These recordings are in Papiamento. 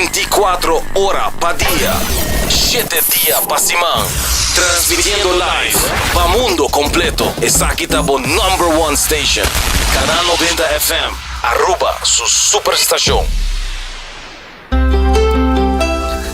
24 ora pa dia, shete dia pa siman. Transmitiendo live pa mundo completo. Esaki ta bo number one station. Canal 90 FM, Aruba su superstacion.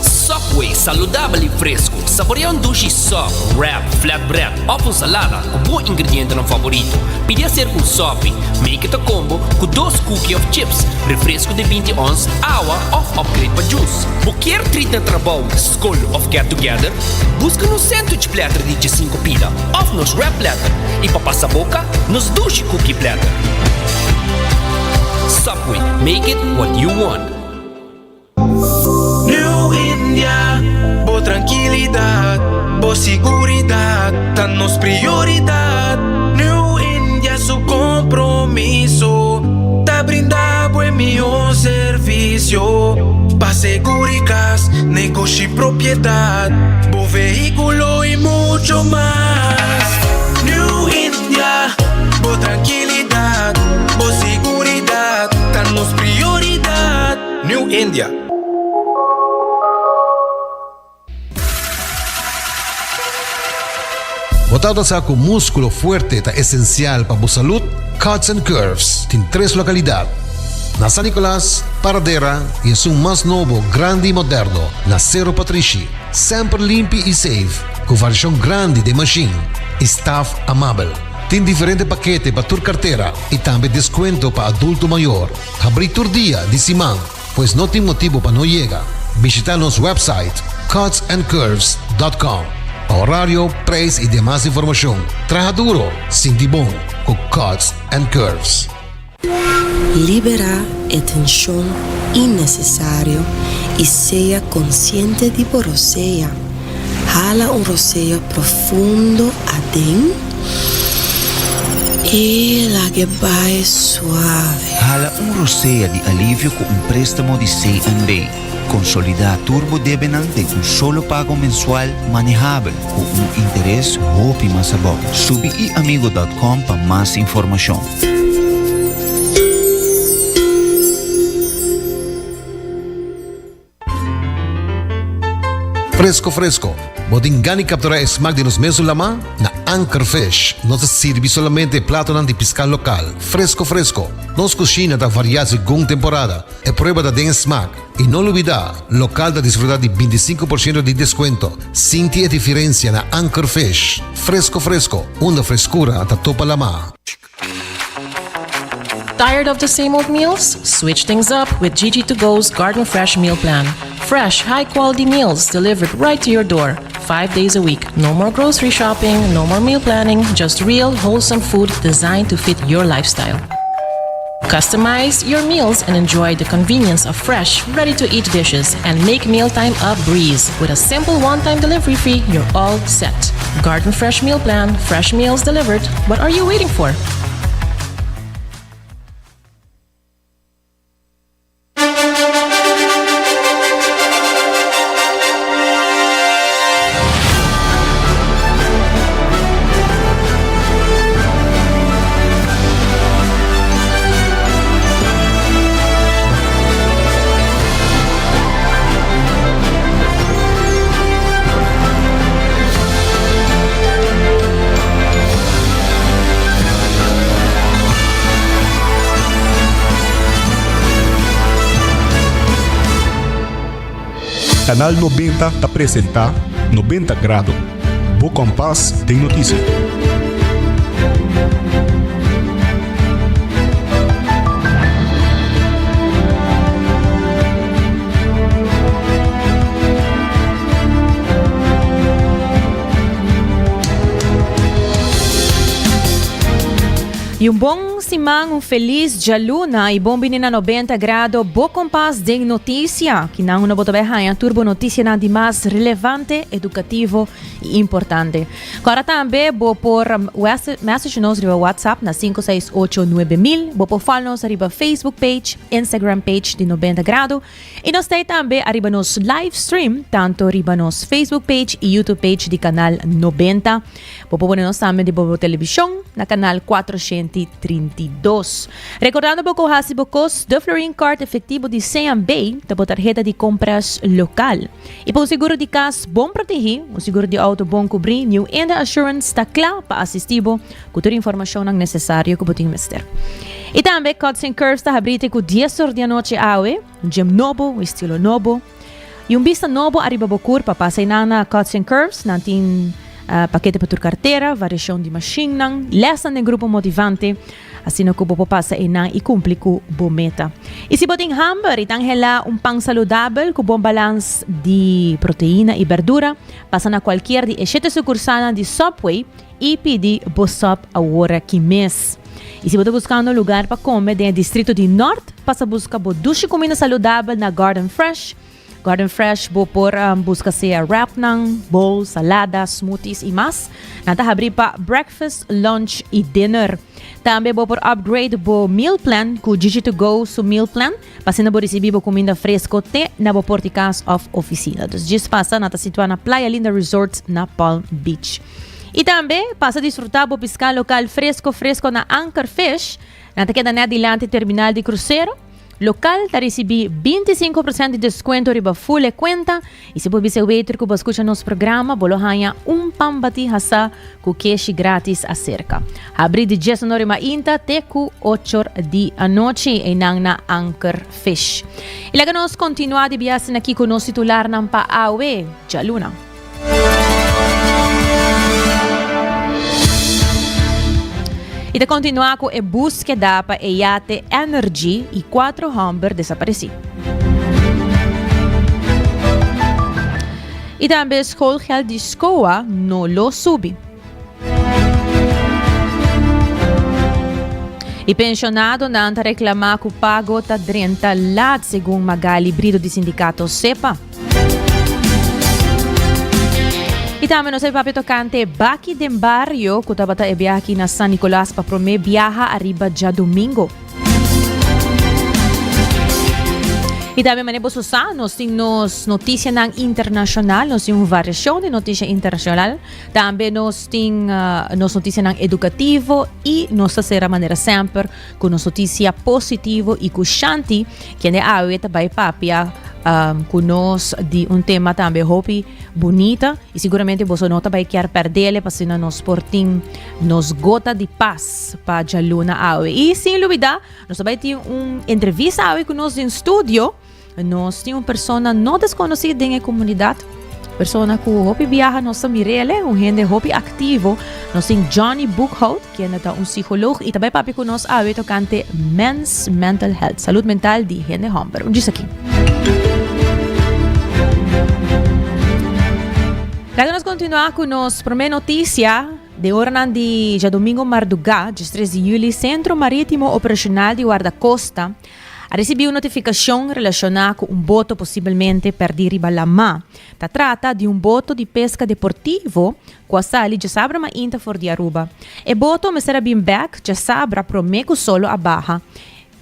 Subway, saludabel y fresco. Saborea un dushi sub, wrap, flatbread of un salada cu bo ingredientenan favorito. Pidi acerca un sopi, make it a combo cu dos cookie of chips, refresco di binti ons, awa of upgrade pa juice. Bo kier treat na trabou, scol of get together? Busca nos sandwich platter di diesinco pida of nos wrap platter y pa pasa boca, nos dushi cookie platter. Subway, make it what you want. New India, bo trankilidat, bo siguridat ta nos prioridat. New India su kompromiso ta brinda bo e mihó servisio pa seguri kas, negoshi, propiedat, bo vehíkulo i mucho mas. New India, bo trankilidat, bo siguridat ta nos prioridat. New India. Bo tabata sa ku múskulo fuerte ta esensial pa bo salud? Cuts and Curves tin tres lokalidat, na San Nicolas, Paradera i esun mas nobo, grandi i moderno, na Sero Patrishi. Semper limpi i safe, ku variashon grandi den mashin i staf amabel. Tin diferente pakete pa tur kartera i tambe deskuento pa adulto mayor. Habrí tur dia di siman, pues no tin motibu pa no yega. Bishita nos website cutsandcurves.com pa horario, prijs i demas informashon. Traha duro, sinti bon ku Cuts and Curves. Liberá e tenshon innesesario i sea konsiente di bo rosea. Hala un rosea profundo aden i lag'e bai suave. Hala un rosea di alivio ku un préstamo di CNB. Konsolidá tur bo debenan den un solo pago mensual manehabel ku un interes hopi mas abou. Subi iamigo dòt kòm pa mas informashon. Fresco fresco, bo tin gana di captura e smaak di nos mesun lama? Na Anchor Fish nos ta sirbi solamente e platonan di pisca local, fresco fresco. Nos cushina ta varia segun temporada, e prueba ta den e smaak. Y no lubida, local ta disfruta di bintisinco por ciento di descuento. Sinti e diferencia na Anchor Fish. Fresco fresco, unda frescura ta topa lama. Tired of the same old meals? Switch things up with Gigi to Go's Garden Fresh Meal Plan. Fresh, high quality meals delivered right to your door, five days a week. No more grocery shopping, no more meal planning, just real, wholesome food designed to fit your lifestyle. Customize your meals and enjoy the convenience of fresh, ready to eat dishes and make mealtime a breeze. With a simple one time delivery fee, you're all set. Garden Fresh Meal Plan, fresh meals delivered. What are you waiting for? Canal 90 ta presenta 90 Grado, bo kompas den notisia. Y un bon siman, un feliz djaluna y bon bini na 90 Grado, bo kompas den noticia. Kinan uno bo ta bay haña tur bo noticianan di mas relevante, educativo y importante. Kora tambe bo por message nos riba WhatsApp na 568 9000. Bo por follow nos riba Facebook page, Instagram page di 90 Grado. Y nos ta tambe ariba nos live stream, tanto riba nos Facebook page y YouTube page di Canal 90. Bo por pone nos tambe di bo television na canal 400. 2032. Recordando bo cu haci bo cos, De Florin Card efectivo di CMB ta bo tarheta di compras local. Y pa un seguro di cas bon protegi, un seguro di auto bon cubri, New India Assurance ta cla pa asisti bo cu tur informacionnan necesario cu bo tin mester. Y tambe Cuts and Curves ta habri te cu dies or di anochi awe, un gym nobo, un estilo nobo y un bista nobo ariba bo curpa. Pasa eynan na Cuts and Curves, nan tin pakete pa tur cartera, variacion di machinnan, lesnan den grupo motivante. Asina ku bo por pasa einan i kumpli ku bo meta. I si bo tin hamber i ta anhelá un pan saludabel ku bon balans di proteina i berdura, pasa na kualkier di e shete sukursalnan di Subway i pidi bo sub awor aki mes. I si bo ta buskando un lugar pa kome den e distrito di Nort, pasa buska bo dushi kuminda saludabel na Garden Fresh. Garden Fresh bo por buska sea wrapnan, bowl, salada, smoothies y mas. Nan ta habri pa breakfast, lunch y dinner. Tambe bo por upgrade bo meal plan cu Gigi To Go su meal plan pa asina bo ricibi bo cuminda fresco te na bo por di cas of oficina. Dus djis pasa nan ta situa na Playa Linda Resort na Palm Beach. Y tambe pasa disfruta bo pisca local fresco fresco na Anchor Fish. Nan ta keda net dilanti terminal di crucero. Local ta ricibi 25 procent di descuento riba full e cuenta y si bo bisa e waiter cu bo a scucha nos programa bo lo haya un pan bati hasa cu keshi gratis acerca. Habri di dies nori mainta te cu ochor di anochi eynan na Anchor Fish. Y laga nos continua di biaha aki cu nos titularnan pa awe djaluna. Y ta continua cu e buskeda pa e yate Energy y cuatro homber desapareci. Y tambe schoolgeld di SCOA no lo subi. Y pensionadonan ta reclama cu pago ta drenta laat segun Magali Brito di sindicato SEPA. Y tambe nos a papia tocante Baki den Barrio, cu tabata e biaha aki na San Nicolas pa prome biaha ariba djadomingo. Y tambe mane boso sa, nos tin nos noticianan internacional, nos tin un variacion di noticia internacional. Tambe nos tin uh, nos noticianan educativo y nos ta cera manera semper cu nos noticia positivo y cu Shanti, kende awe ta bay papia um, cu nos di un tema tambe hopi bunita y seguramente boso no ta bay kier perdele pasina nos por tin nos gota di paz pa djaluna awe. Y sin lubida, nos ta bay tin un entrevista awe cu nos den studio. Nos tin un persona no desconoci den e comunidad, persona cu hopi biaha nos ta mirele, un hende hopi activo. Nos tin Johnny Boekhout, kende ta un psicoloog y ta bay papia cu nos awe tocante men's mental health, salud mental di hende homber. Un djis aki. Laga nos continua cu nos prome noticia. Den oranan di djadomingo marduga, 13 di juli, Centro Maritimo Operacional di Guardacosta A risibí un notifikashon relashoná ku un boto posibelmente pèrdí riba lamá. Ta trata di un boto di peska deportivo ku a sali djasabra mainta for di Aruba. E boto mester a bin bèk djasabra promé ku solo a baha.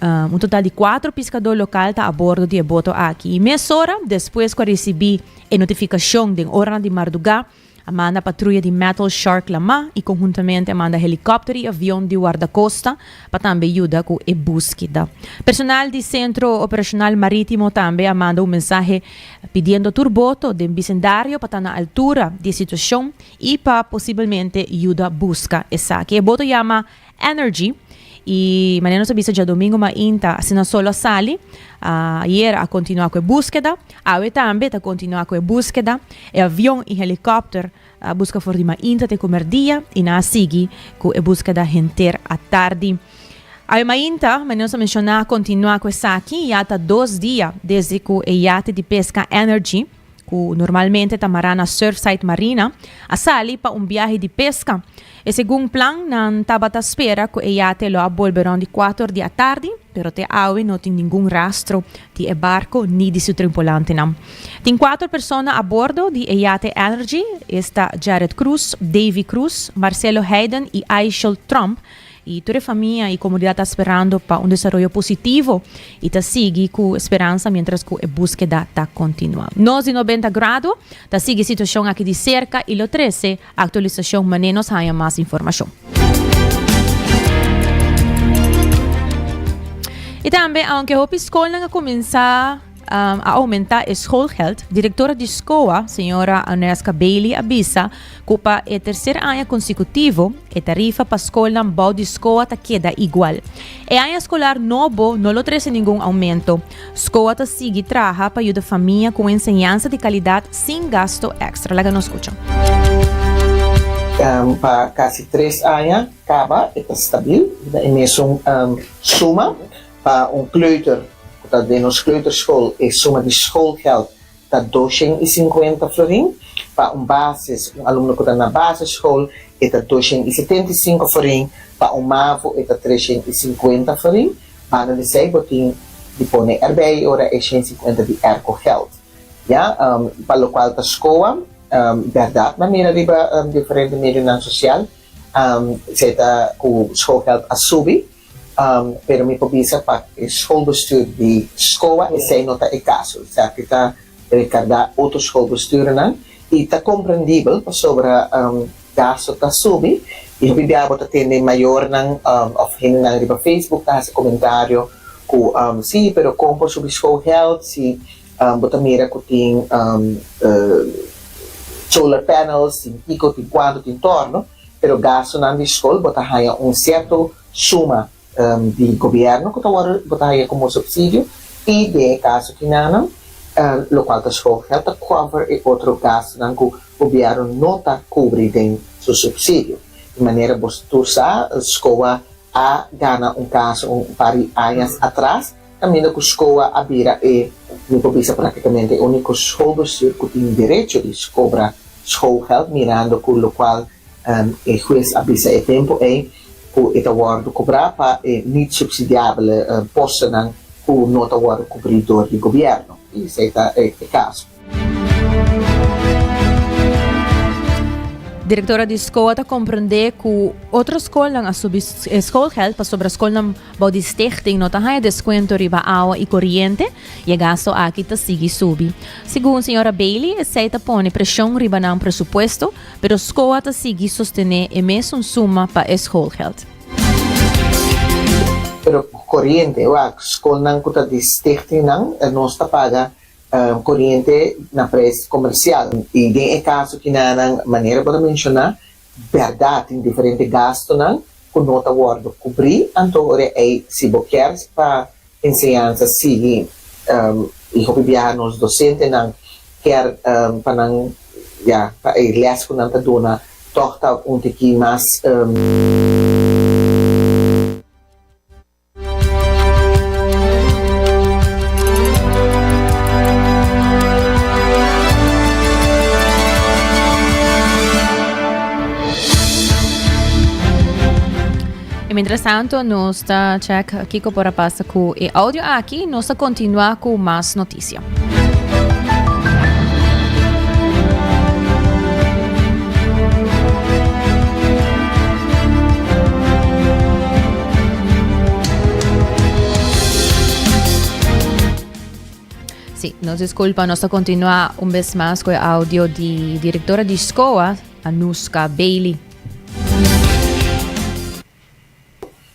Un total di kuatro piskadó lokal ta a bordo di e boto aki. I mesora despues ku a risibí e notifikashon den oranan di mardugá, A manda patruya di Metal Shark lamá i konhuntamente a manda helikòpter i avion di Wardakosta pa tambe yuda ku e búskeda. Personal di Sentro Operashonal Marítimo tambe a manda un mensahe pidiendo tur boto den bisendario pa ta na altura di e situashon i pa posibelmente yuda buska esaki. E boto yama Energy i manera nos a bisa djadomingo mainta asina solo a sali. Ayer a kontinuá ku e búskeda, awe tambe ta kontinuá ku e búskeda. E avion i helikòpter a buska for di mainta te ku mèrdia i nan a sigui ku e búskeda henter atardi. Awe mainta, manera nos a menshoná, a kontinuá ku esaki, ya ta dos dia desde ku e yate di peska Energy, ku normalmente ta mará na Surfside Marina, a sali pa un biahe di peska. E segun plan, nan tabata spera ku e yate lo a bolbe rònt di kuater di atardi, pero te awe no tin ningun rastro di e barko ni di su tripulantenan. Tin kuater persona a bordo di e yate Energy, esta Jared Cruz, Davy Cruz, Marcelo Hayden i Aishel Tromp, I tur e famia i komunidat ta sperando pa un desaroyo positivo i ta sigui ku speransa miéntras ku e búskeda ta kontinuá. Nos di Nobenta Grado ta sigui e situashon aki di serka i lo trese aktualisashon manera nos haña mas informashon. Y tambe, aunke hopi scolnan a cuminsa a aumenta e schoolgeld, directora di SCOA, señora Aneska Bailey a bisa cu pa e tercer aña consecutivo e tarifa pa scolnan bou di SCOA ta keda igual. E aña escolar nobo no lo trece ningun aumento. SCOA ta sigui traha pa yuda famia cu un enseñansa di calidad sin gasto extra. Laga nos scucha. Pa casi tres aña caba e ta stabil riba e mesun suma. Pa un kleuter cu ta den nos kleuterschool e suma di schoolgeld ta 250 florin. Pa un basis, un alumno cu ta na basisschool e ta 275 florin. Pa un mavo e ta 350 florin. Banda di esey bo tin di pone erbij ora e 150 di aircogeld. Ya, pa locual ta SCOA, berdad mi a mira riba diferente medionan social, esey ta cu schoolgeld a subi, pero mi por bisa pa e schoolbestuur di SCOA esey no ta e caso. Esaki ta recarda otro schoolbestuurnan y ta comprendibel pasobra Gasto ta subi y hopi bia bo ta tende mayornan of hendenan riba Facebook ta haci comentario cu si pero con por subi schoolgeld si bo ta mira cu tin solar panels tin kico tin cuanto tin torno pero gastonan di school bo ta haya un cierto suma di gobierno cu ta worde bo ta haya como subsidio y den e caso kinanan locual ta schoolgeld ta cover e otro gastonan cu gobierno no ta cubri den su subsidio. Di manera bo tur sa SCOA a gana un caso un par di añas atras caminda cu SCOA a bira e mi por bisa practicamente e unico schoolbestuur cu tin derecho di cobra schoolgeld mirando cu locual E hues a bisa e tempu ei ku e ta wòrdu kobrá pa e niet subsidiabele posternan ku no ta wòrdu kubrí dor di gobièrnu. I esei ta e kaso. Direktora di SCOA ta komprendé ku otro skolnan a subi e schoolgeld pasobra skolnan bou di stichting no ta haña deskuento riba awa i koriente i e gasto aki ta sigui subi. Segun señora Bailey esei ta pone preshon riba nan presupuesto. Pero SCOA ta sigui sostené e mesun suma pa e schoolgeld. Pero koriente, wak, skolnan ku ta di stichtingnan, nos ta paga koriente na prijs komersial. I den e kaso kinanan, manera bo ta menshoná, bèrdat tin diferente gastunan ku no ta wòrdu kubrí, anto ora ei si bo kier pa Enseñansa sigui y hopi biaha nos docentenan kier pa nan ya pa e les cu nan ta duna toch ta un tiki mas. Y mientras tanto nos ta check kiko por a pasa ku e audio aki. Nos ta continua ku mas noticia. Sí, nos disculpa, nos ta continua un bes mas ku e audio di directora di SCOA, Anuska Bailey.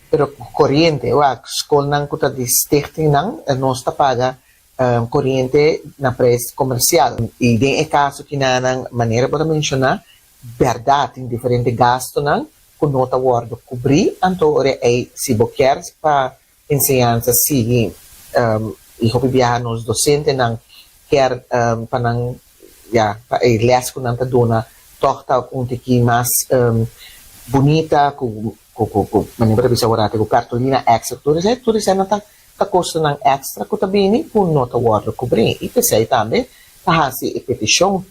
Pero koriente, wak, skolnan ku ta di stichtingnan, nos ta paga koriente na prijs komersial. I den e kaso kinanan, manera bo ta menshoná, bèrdat tin diferente gastunan ku no ta wòrdu kubrí, anto ora ei si bo kier pa enseñansa sigui y hopi biaha nos docentenan kier pa nan ya pa e les cu nan ta duna toch ta un tiki mas bunita cu cu manera bo ta bisa awor cu cartulina extra tur esey tur esey nan ta ta costonan extra cu ta bini cu no ta wordo cubri y pesey tambe ta haci e peticion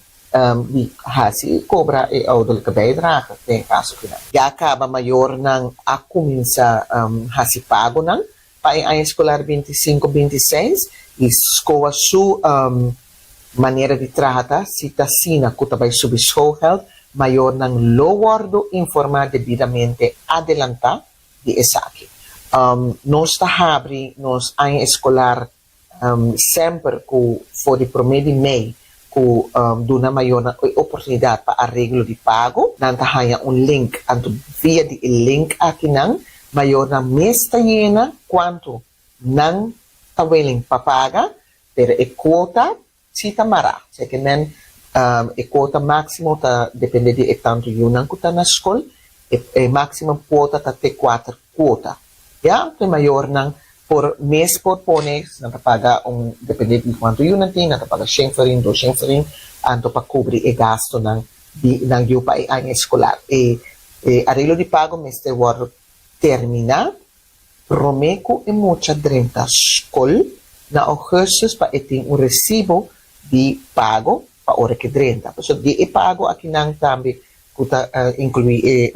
di haci y cobra e ouderlijke bijdrage den e caso kinan. Ya caba mayornan a cuminsa haci pagonan pa e aña escolar 25, 26 y SCOA su manera di traha ta si ta asina cu ta bay subi schoolgeld, mayornan lo wordo informa debidamente adelanta di esaki. Nos ta habri nos aña escolar Semper ku for di promé di mei ku duna mayornan e oportunidat pa areglo di pago, nan ta haña un link. Anto via di e link akinan mayornan mes ta yena kuantu nan ta willing pa paga, pero e cuota si ta mará. Sea ke men e cuota maximo ta depende di e tantu yunan cu ta na scol, e maximum cuota ta te cuater cuota. Ya, e mayornan por mes por pone, nan ta paga un, depende di cuantu yunan tin, nan ta paga shen florin, doshen florin, anto pa cubri e gastonan di nan yu pa e aña escolar. E areglo di pago mester wordo termina prome cu e mucha drenta scol na augustus pa e tin un recibo di pago pa ora cu e drenta. Pasobra di e pago akinan tambe cu ta inclui e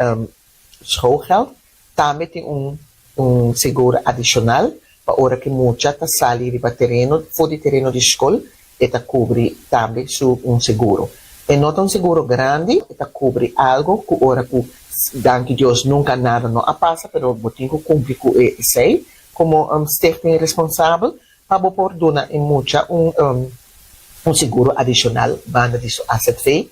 schoolgeld tambe tin un un seguro adicional pa ora cu e mucha ta sali riba tereno for di tereno di scol e ta cubri tambe su un seguro. E no ta un seguro grandi, e ta cubri algo cu ora cu danki Dios nunca nada no a pasa pero bo tin cu cumpli cu e esey como stichting responsabel pa bo por duna e mucha un un seguro adicional banda di su azv.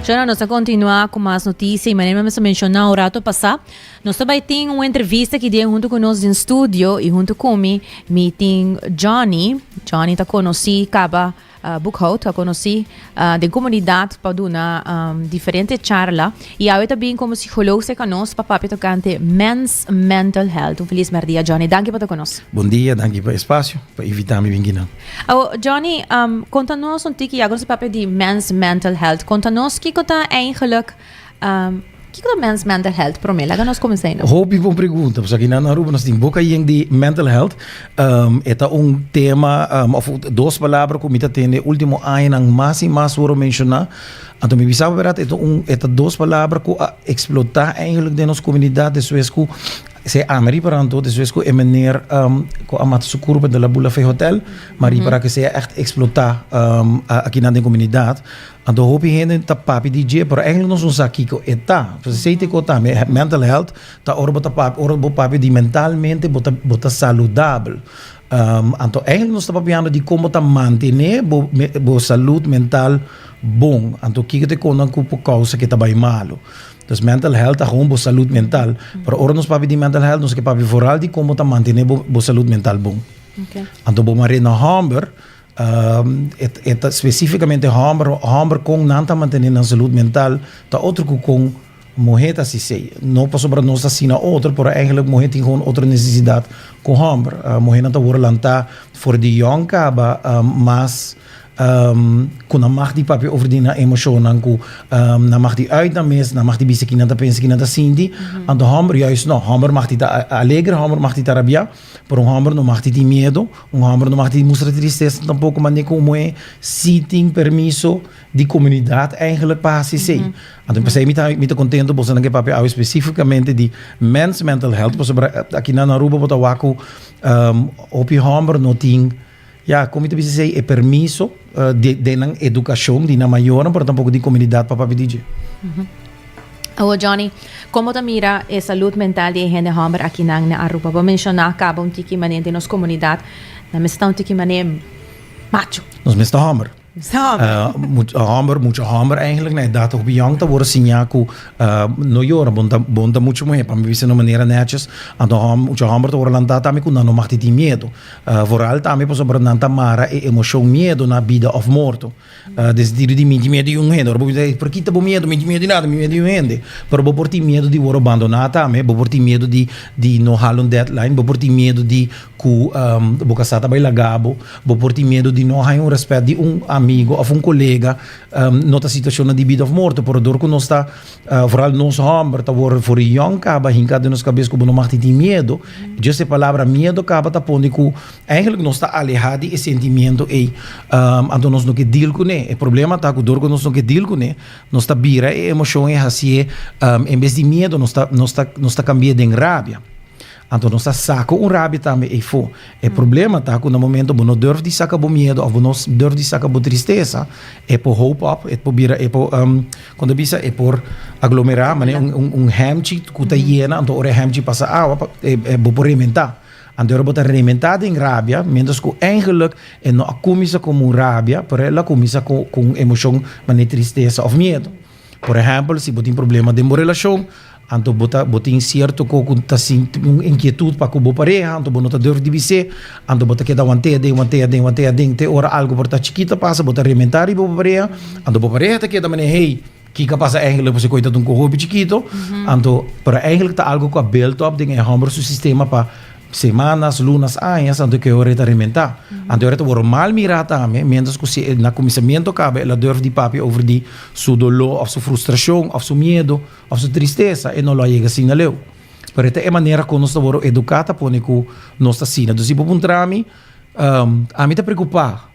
Shona, nos ta continua cu mas noticia y manera mi a menciona un rato pasa, nos ta bay tin un entrevista ki den hunto cu nos den studio y hunto cu mi, mi tin Johnny. Johnny ta conoci caba Boekhout a conoci den comunidad pa duna diferente charla y awe ta bin como psicoloog cerca nos pa papia tocante men's mental health. Un feliz merdia Johnny, danki pa ta con nos. Bon dia, danki pa e espacio, pa invita mi bin kinan. Awo Johnny, conta nos un tiki, ya cu nos ta papia di men's mental health, conta nos kico ta eigenlijk Kiko ta mens mental health prome? Laga nos kuminsá einan. Hopi bon pregunta. Pasobra aki na Aruba nos tin boka yen di mental health. E ta un tema of dos palabra ku mi ta tende ultimo añanan mas i mas wòrdu menshoná. Anto mi bisa bo bèrdat e ta un e ta dos palabra ku a eksplotá eigenlijk den nos komunidat despues ku se ami ripará anto despues ku e meneer ku a mata su kurpa den La Bula Fe Hotel, mi a ripará ku esei a ègt eksplotá akinan den komunidat. Anto hopi hende ta papia di dje, pero eigenlijk nos no sa kiko e ta. Pues esei ta e kos tambe. Mental health ta ora bo ta papia, ora bo papia di mentalmente bo ta bo ta saludabel. Anto eigenlijk nos ta papiando di kon bo ta mantene bo bo salud mental bon. Anto kiko ta e kosnan ku por kousa ke ta bai malu. Dus mental health ta gewoon bo salud mental. Pero ora nos papia di mental health nos ke papia vooral di kon bo ta mantene bo bo salud mental bon. Anto bo mare na hòmber. E ta spesífikamente hòmber, hòmber kon nan ta mantené nan salud mental ta otro ku kon muhé ta hasi. No pasobra nos ta asina otro, pero eigenlijk muhé tin gewoon otro nesesidat ku hòmber. Muhénan ta wòrdu lantá for di yòn kaba mas ku nan mag di papia over di nan emoshonnan, ku nan mag di uit nan mes, nan mag di bisa ki nan ta pensa, ki nan ta sinti. Anto hòmber juist no, hòmber mag di ta alegre, hòmber mag di ta rabiá. Pero un hòmber no mag di tin miedu, un hòmber no mag di mustra tristesa tampoko, mane ku un muhé si tin permiso di komunidat eigenlijk pa hasi esei. Anto p'esei mi ta mi ta kontento bosonan ke papia awe spesífikamente di men's mental health, pasobra aki na Aruba bo ta wak ku hopi hòmber no tin, ya, kon mi ta bisa esei, e permiso di den nan edukashon, di nan mayornan, pero tampoko di komunidat pa papia di dje. Awo Johnny, kon bo ta mira e salud mental di e hende hòmber akinan na Aruba? Bo menshoná kaba un tiki manera den nos komunidat, nan mester ta un tiki manera macho. Nos mester hòmber. Hòmber, mucha hòmber eigenlijk na edat hopi yòn ta wòrdu siñá ku no yora, bo ta bo ta mucha muhé, pa mi bisa na un manera nètjes, anto hòm mucha hòmber ta wòrdu lantá tambe ku nan no mag di tin miedu. Vooral tambe pasobra nan ta mara e emoshon miedu na bida òf morto. Den sentido di mi tin miedu di un hende. Ora bo bisa, por kita bo miedu? Mi tin miedu di nada, mi miedu di un hende. Pero bo por tin miedu di wòrdu abandoná tambe, bo por tin miedu di di no hala un deadline, bo por tin miedu di ku bo kasá ta bai laga bo, bo por tin miedu di no haña un rèspèt di un amigo òf un kolega. No ta situashonnan di bida òf morto, pero dor ku nos ta, vooral nos hòmber ta wòrdu for di yòn kaba hinká den nos kabes ku bo no mag di tin miedu. Djis e palabra miedu kaba ta pone ku Eigenlijk nos ta alehá di e sentimiento ei. Anto nos no ke deal kuné. E problema ta ku dor ku nos no ke deal kuné, nos ta bira e emoshon ei hasié, en bes di miedu nos ta nos ta nos ta kambi'é den rabia. Anto nos ta saka un rabia tambe eifó. E problema ta ku na momento bo no durf di saka bo miedu òf bo no durf di saka bo tristesa, e por hoop op, e por bira e por kon ta bisa e por aglomerá manera un un hèmchi ku ta yena, anto ora e hèmchi pasa awa bo por rementá. Anto ora bo ta rementá den rabia, miéntras ku eigenlijk e no a kuminsá komo un rabia, pero el a kuminsá ku ku un emoshon manera tristesa òf miedu. Por ehèmpel, si bo tin problema den bo relashon, anto bo ta bo tin sierto ko ku ta sinti un inkietut pa ku bo pareha, anto bo no ta durf di bis'é, anto bo ta keda want'é aden, want'é aden, want'é aden, te ora algu por ta chikito a pasa, bo ta rementá riba bo pareha, anto bo pareha ta keda manera, hey, kiko a pasa eigenlijk pasobra koe ta un ko hopi chikito, anto pero eigenlijk ta algu ku a build up den e hòmber su sistema pa Semanas, lunas, añas, anto ke ora e ta rementá. Anto e ora ta wòrdu mal mirá tambe, miéntras ku si e na kuminsamentu kaba el a durf di papia over di su doló òf su frustrashon òf su miedu òf su tristesa, e no lo a yega asina leu. Pero e ta e manera ku nos ta wòrdu eduká ta pone ku nos ta asina. Dus si bo puntra mi, ami ta preokupá.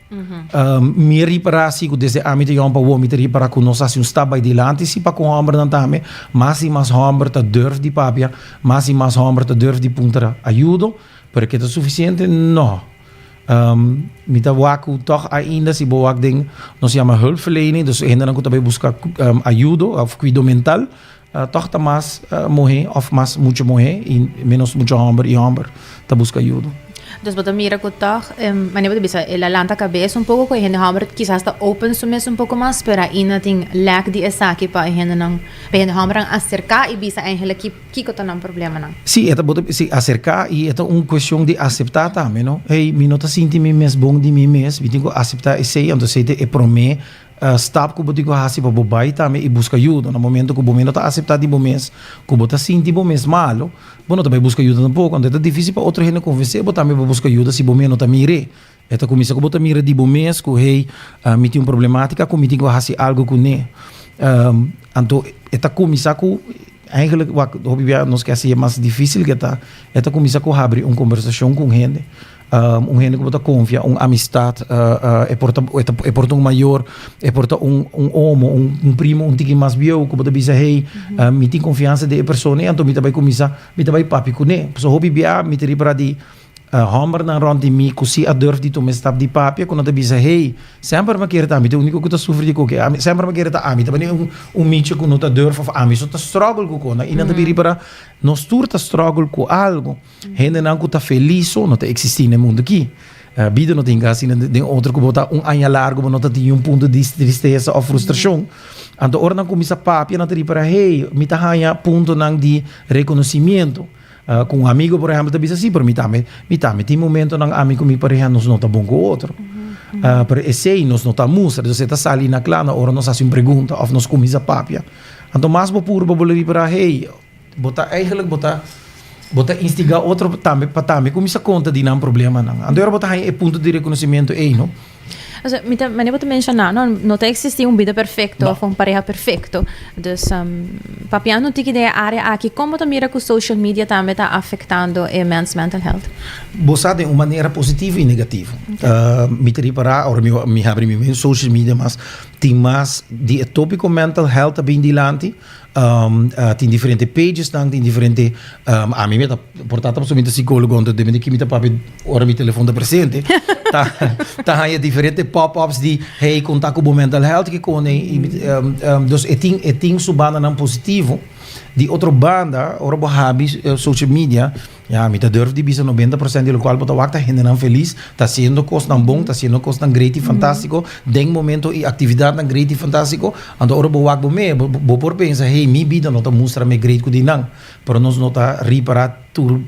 Mi a ripará si ku desde ami ta yòn pa wou mi ta ripará ku nos hasi un stap bai dilanti si pa ku hòmbernan tambe. Mas i mas hòmber ta durf di papia, mas i mas hòmber ta durf di puntra ayudo, pero ke ta sufisiente? No. Mi ta wak ku tòg ainda si bo wak den nos yama hulpverlening, dus hendenan ku ta bai buska ayudo òf kuido mental, tòg ta mas muhé òf mas mucha muhé i ménos mucha hòmber i hòmber ta buska ayudo. Dus bo ta mira ku tòg, manera bo ta bisa, el a lanta kabes un poko ku e hende hòmber kisas ta open su mes un poko mas, pero ainda tin lèk di esaki pa e hendenan, pa e hende hòmbernan aserká i bisa eigenlijk ki kiko ta nan problemanan. Sí, e ta bo ta sí, aserká i e ta un kuestion di aseptá tambe, no? Hey, mi no ta sinti mi mes bon di mi mes, mi tin ku aseptá esei, anto esei ta e promé Stap ku bo tin ku hasi pa bo bai tambe i buska yuda. Na momento ku bo mes no ta aseptá di bo mes ku bo ta sinti bo mes malu, bo no ta bai buska yuda tampoko. Anto e ta difísil pa otro hende konvensé bo tambe pa buska yuda si bo mes no ta mir'é. E ta kuminsá ku bo ta mira di bo mes ku, hey, mi tin un problemátika ku mi tin ku hasi algu kuné. Anto e ta kuminsá ku, eigenlijk wak hopi bia nos ke hasi e mas difísil ke ta, e ta kuminsá ku habri un kombersashon ku un hende. Un hende ku bo ta konfia, un amistat, e por ta e por ta un mayor, e por ta un un omo, un primo un tiki mas bieu ku bo ta bisa hey, mi tin konfiansa den e persona ei anto mi ta bai kuminsá, mi ta bai papia kuné. Pasobra hopi bia mi ta ripara di hòmbernan rònt di mi ku si a durf di tuma e stap di papia ku nan ta bisa hey, semper mi a kere ta ami ta e úniko ku ta sufri di koke, ami semper mi a kere ta ami ta bini un un michi ku no ta durf òf ami so ta struggle ku kos i nan ta bin ripara nos tur ta struggle ku algu. Hendenan ku ta felis so no ta eksistí na e mundu akí. Bida no ta hinka asina den otro ku bo ta un aña largu bo no ta tin un punto di tristesa òf frustrashon. Anto ora nan kuminsá papia nan ta ripará, hey, mi ta haña puntonan di rekonosimiento. Ku un amigu por ehèmpel ta bisa sí, pero mi tambe mi tambe tin momentonan ami ku mi pareha nos no ta bon ku otro. Pero esei nos no ta mustra, entonces e ta sali na kla na ora nos hasi un pregunta òf nos kuminsá papia. Anto mas bo purba bo lo ripará, hey, Bo ta eigenlijk bo ta bo ta instiga otro tambe pa tambe kuminsá konta di nan problemanan. Anto ora bo ta haña e punto di rekonosementu ei, no? Osea, mi ta, manera bo ta menshoná, no, no ta eksistí un bida perfekto òf un pareha perfekto. Dus, papiando un tiki den e área aki, kon bo ta mira ku social media tambe ta afektando e mens mental health? Bo sa den un manera positivo i negativo. Mi ta ripará ora mi mi habri mi mes social media mas, tin mas di e tópiko mental health ta bin dilanti. Tin diferente pagesnan, tin diferente, ami mi ta por ta pasobra mi ta psicólogo anto depende di ki mi ta papia ora mi telefon ta presente, ta ta haña diferente pop-ups di hey konta ku bo mental health ke kone i dus e tin e tin su bandanan positivo, di otro banda ora bo habi social media Ya, mi ta durf di bisa 90% di lokual bo ta wak ta hendenan felis, ta hasiendo kosnan bon, ta hasiendo kosnan great i fantástiko, den momento i aktividatnan great i fantástiko. Anto ora bo wak bo me, bo bo por pensa, hey, mi bida no ta mustra me great ku di nan. Pero nos no ta ripará tur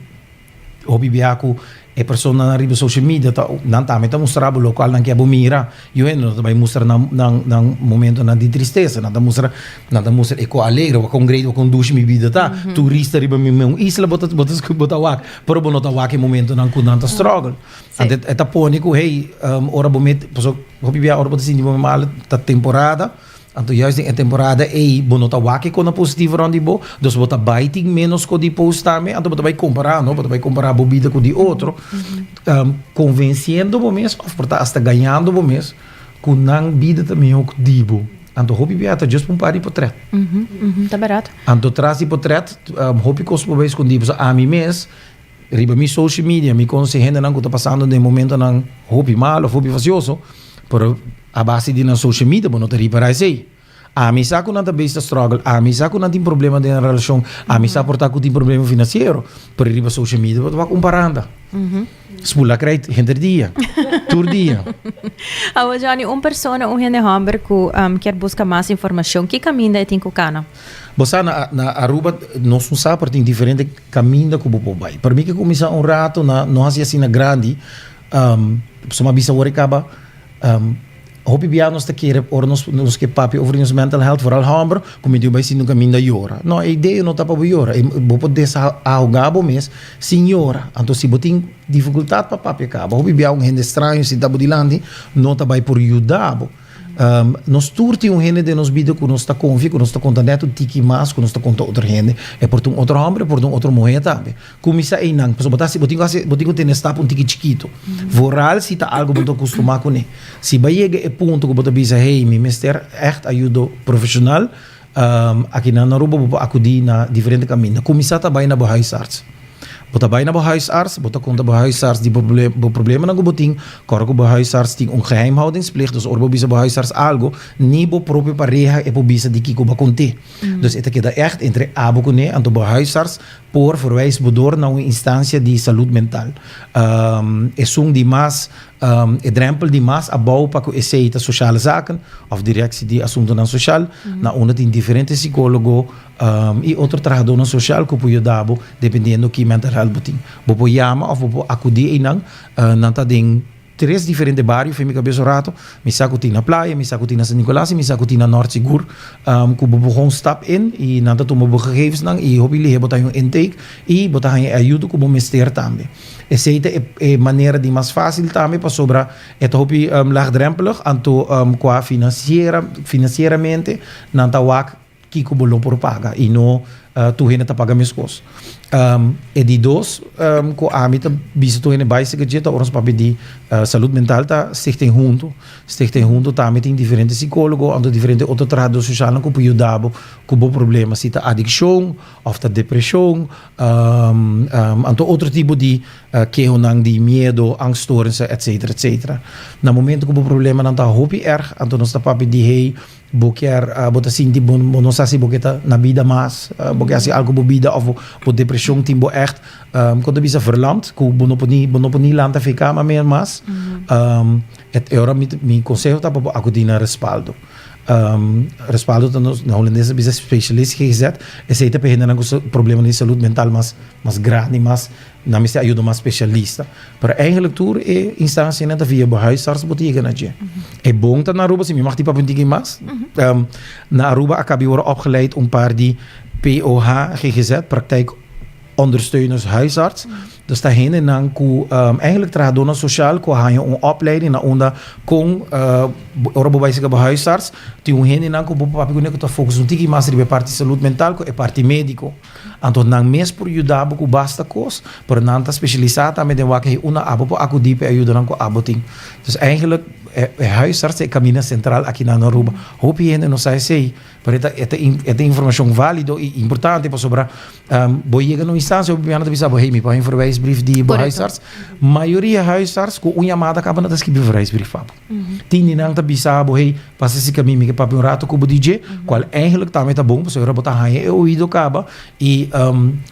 hopi bia ku e personanan riba social media ta nan tambe ta mustra bo lokual nan ke bo mira. Yu hende no ta bai mustra nan nan nan momentonan di tristesa, nan ta mustra nan ta mustra e kon alegre, wak kon great, wak kon dushi mi bida ta. Turista riba mi un isla bo ta bo ta bo ta wak, pero bo no ta wak e momentonan ku nan ta struggle. Anto e ta pone ku hey, ora bo met, pasobra hopi bia ora bo ta sinti bo mal ta temporada, Anto juist den e temporada ei bo no ta wak e kona positivo rond di bo, dus bo ta bai tin menos ko di post tambe, anto bo ta bai kompara no, bo ta bai kompara bo bida ku di otro, konvensiendo bo mes of por ta asta gañando bo mes ku nan bida ta mihó ku di bo. Anto hopi bia ta just pa un par di potret. Ta bèrdat. Anto tras di potret hopi kos por bai skondí, pasobra ami mes riba mi social media mi konosé hendenan ku ta pasando den momentonan hopi malo of hopi fasioso, pero A base di nan social media bo no ta ripara esey. Ami sa ku nan ta bezig ta struggle, ami sa ku nan tin problema den nan relashon, ami sa por ta ku tin problema finansiero, pero riba social media bo ta wak un paranda. Spula krijt henter dia, tur dia. Awo Johnny, un persona, un hende hòmber ku kier buska mas informashon, ki kaminda e tin ku kana? Bo sa na na Aruba nos no sa pero tin diferente kaminda ku bo por bai. Pero mi ke kuminsá un rato na no hasi asina grandi, pasobra mi a bisa awor e kaba. Hopi bia nos ta kere ora nos nos ke papia over di nos mental health, vooral hòmber, ku mi diu bai sinti un kaminda yora. No, e idea no ta pa bo yora. E bo por desahogá bo mes sin yora. Anto si bo tin difikultat pa papia kaba, hopi bia un hende straño sinta bo dilanti no ta bai por yuda bo. Nos tur tin un hende den nos bida ku nos ta konfia, ku nos ta konta nèt un tiki mas ku nos ta konta otro hende. E por ta un otro hòmber, e por ta un otro muhé tambe. Kuminsá einan, pasobra bo ta hasi, bo tin ku hasi, bo tin ku tene stap un tiki chikitu. Vooral si ta algu bo ta kustumá kuné. Si bo a yega e punto ku bo ta bisa, hey, mi mester ègt ayudo profeshonal, akinan na Aruba bo por akudí na diferente kaminda. Kuminsá ta bai na bo huisarts. Bo ta bai na bo huisarts, bo ta konta bo huisarts di bo bo problemanan ku bo tin. Kòrda ku bo huisarts tin un geheimhoudingsplicht, dus ora bo bisa bo huisarts algu, ni bo propio pareha e por bisa di kiko bo a kont'é. Dus e ta keda ègt entre abo kuné, anto bo huisarts Por verwijs bo door na un instancia di salud mental. Esun di mas, e drempel di mas abou pa cu esey ta Sociale Zaken of Directie di Asuntonan Social, na unda tin diferente psicologo y otro trahadornan social cu por yuda bo dependiendo ki mental health bo tin. Bo por yama of bo por acudi eynan, nan ta den. Tres diferente bario fen mi cabes un rato, mi sa cu tin na Playa, mi sa cu tin na San Nicolas y mi sa cu tin na Noord sigur, cu bo por gewoon stap in y nan ta tuma bo gegevensnan y hopi lihe bo ta haña un intake y bo ta haña e ayudo cu bo mester tambe. Esey ta e manera di mas facil tambe pasobra e ta hopi laagdrempelig anto cua financiera financieramente nan ta wak Kiko bo lo por paga y no tur hende ta paga mescos. E di dos cu ami ta bisa tur hende bay seca dje ta ora nos papia di salud mental ta Stichting Hunto. Stichting Hunto tambe tin diferente psicologo anto diferente otro trahador socialnan cu por yuda bo cu bo problema si ta adiccion of ta depresion anto otro tipo di kehonan di miedo, angststoornissen etcetera etcetera. Na momento cu bo problemanan ta hopi erg anto nos ta papia di hey Bo kier, bo ta sinti bo bo no sa si bo ke ta na bida mas, bo ke hasi algu bo bida of bo depresion tin bo echt, kon ta bisa verlamd, ku bo no por ni bo no por ni lanta for e kama mer mas, et e ora mi mi konseho ta pa bo akudi na respaldo. Respaldo ta nos na hulandes ta bisa specialist GGZ, esei ta pa e hendenan ku problema di salud mental mas mas grandi mas Nan mester ayuda mas specialista. Pero eigenlijk tur e instancianan ta via bo huisarts bo ta yega na dje. E bon ta na Aruba, si mi mag di papia un tiki mas. Na Aruba a kabi worde opgeleid un paar di POH GGZ, Praktijk Ondersteuners Huisarts. Dus ta hendenan ku eigenlijk trahadornan social ku a haña un opleiding na unda kon ora bo bai seka bo huisarts tin un hendenan ku bo por papia kuné ku ta focus un tiki mas riba e parti salud mental ku e parti medico. Anto nan mes por yuda bo ku basta kos, pero nan ta spesialisá tambe den wak hey unda abo por akudí pa e ayudanan ku abo tin. Dus eigenlijk e huisarts ta e kaminda sentral aki na Aruba. Hopi hende no sa esei, pero e ta e ta e ta informashon válido i importante pasobra bo yega na un instansia hopi biaha nan ta bisa bo hey mi por haña un verwijsbrief di bo huisarts. Mayoria huisarts ku un yamada kaba nan ta skibi un verwijsbrief pa bo. Tin di nan ta bisa bo, hey, pasa si kami, mi ke papia un rato ku bo di dje, kual eigenlijk tambe ta bon, pasobra bo ta haña e oido kaba i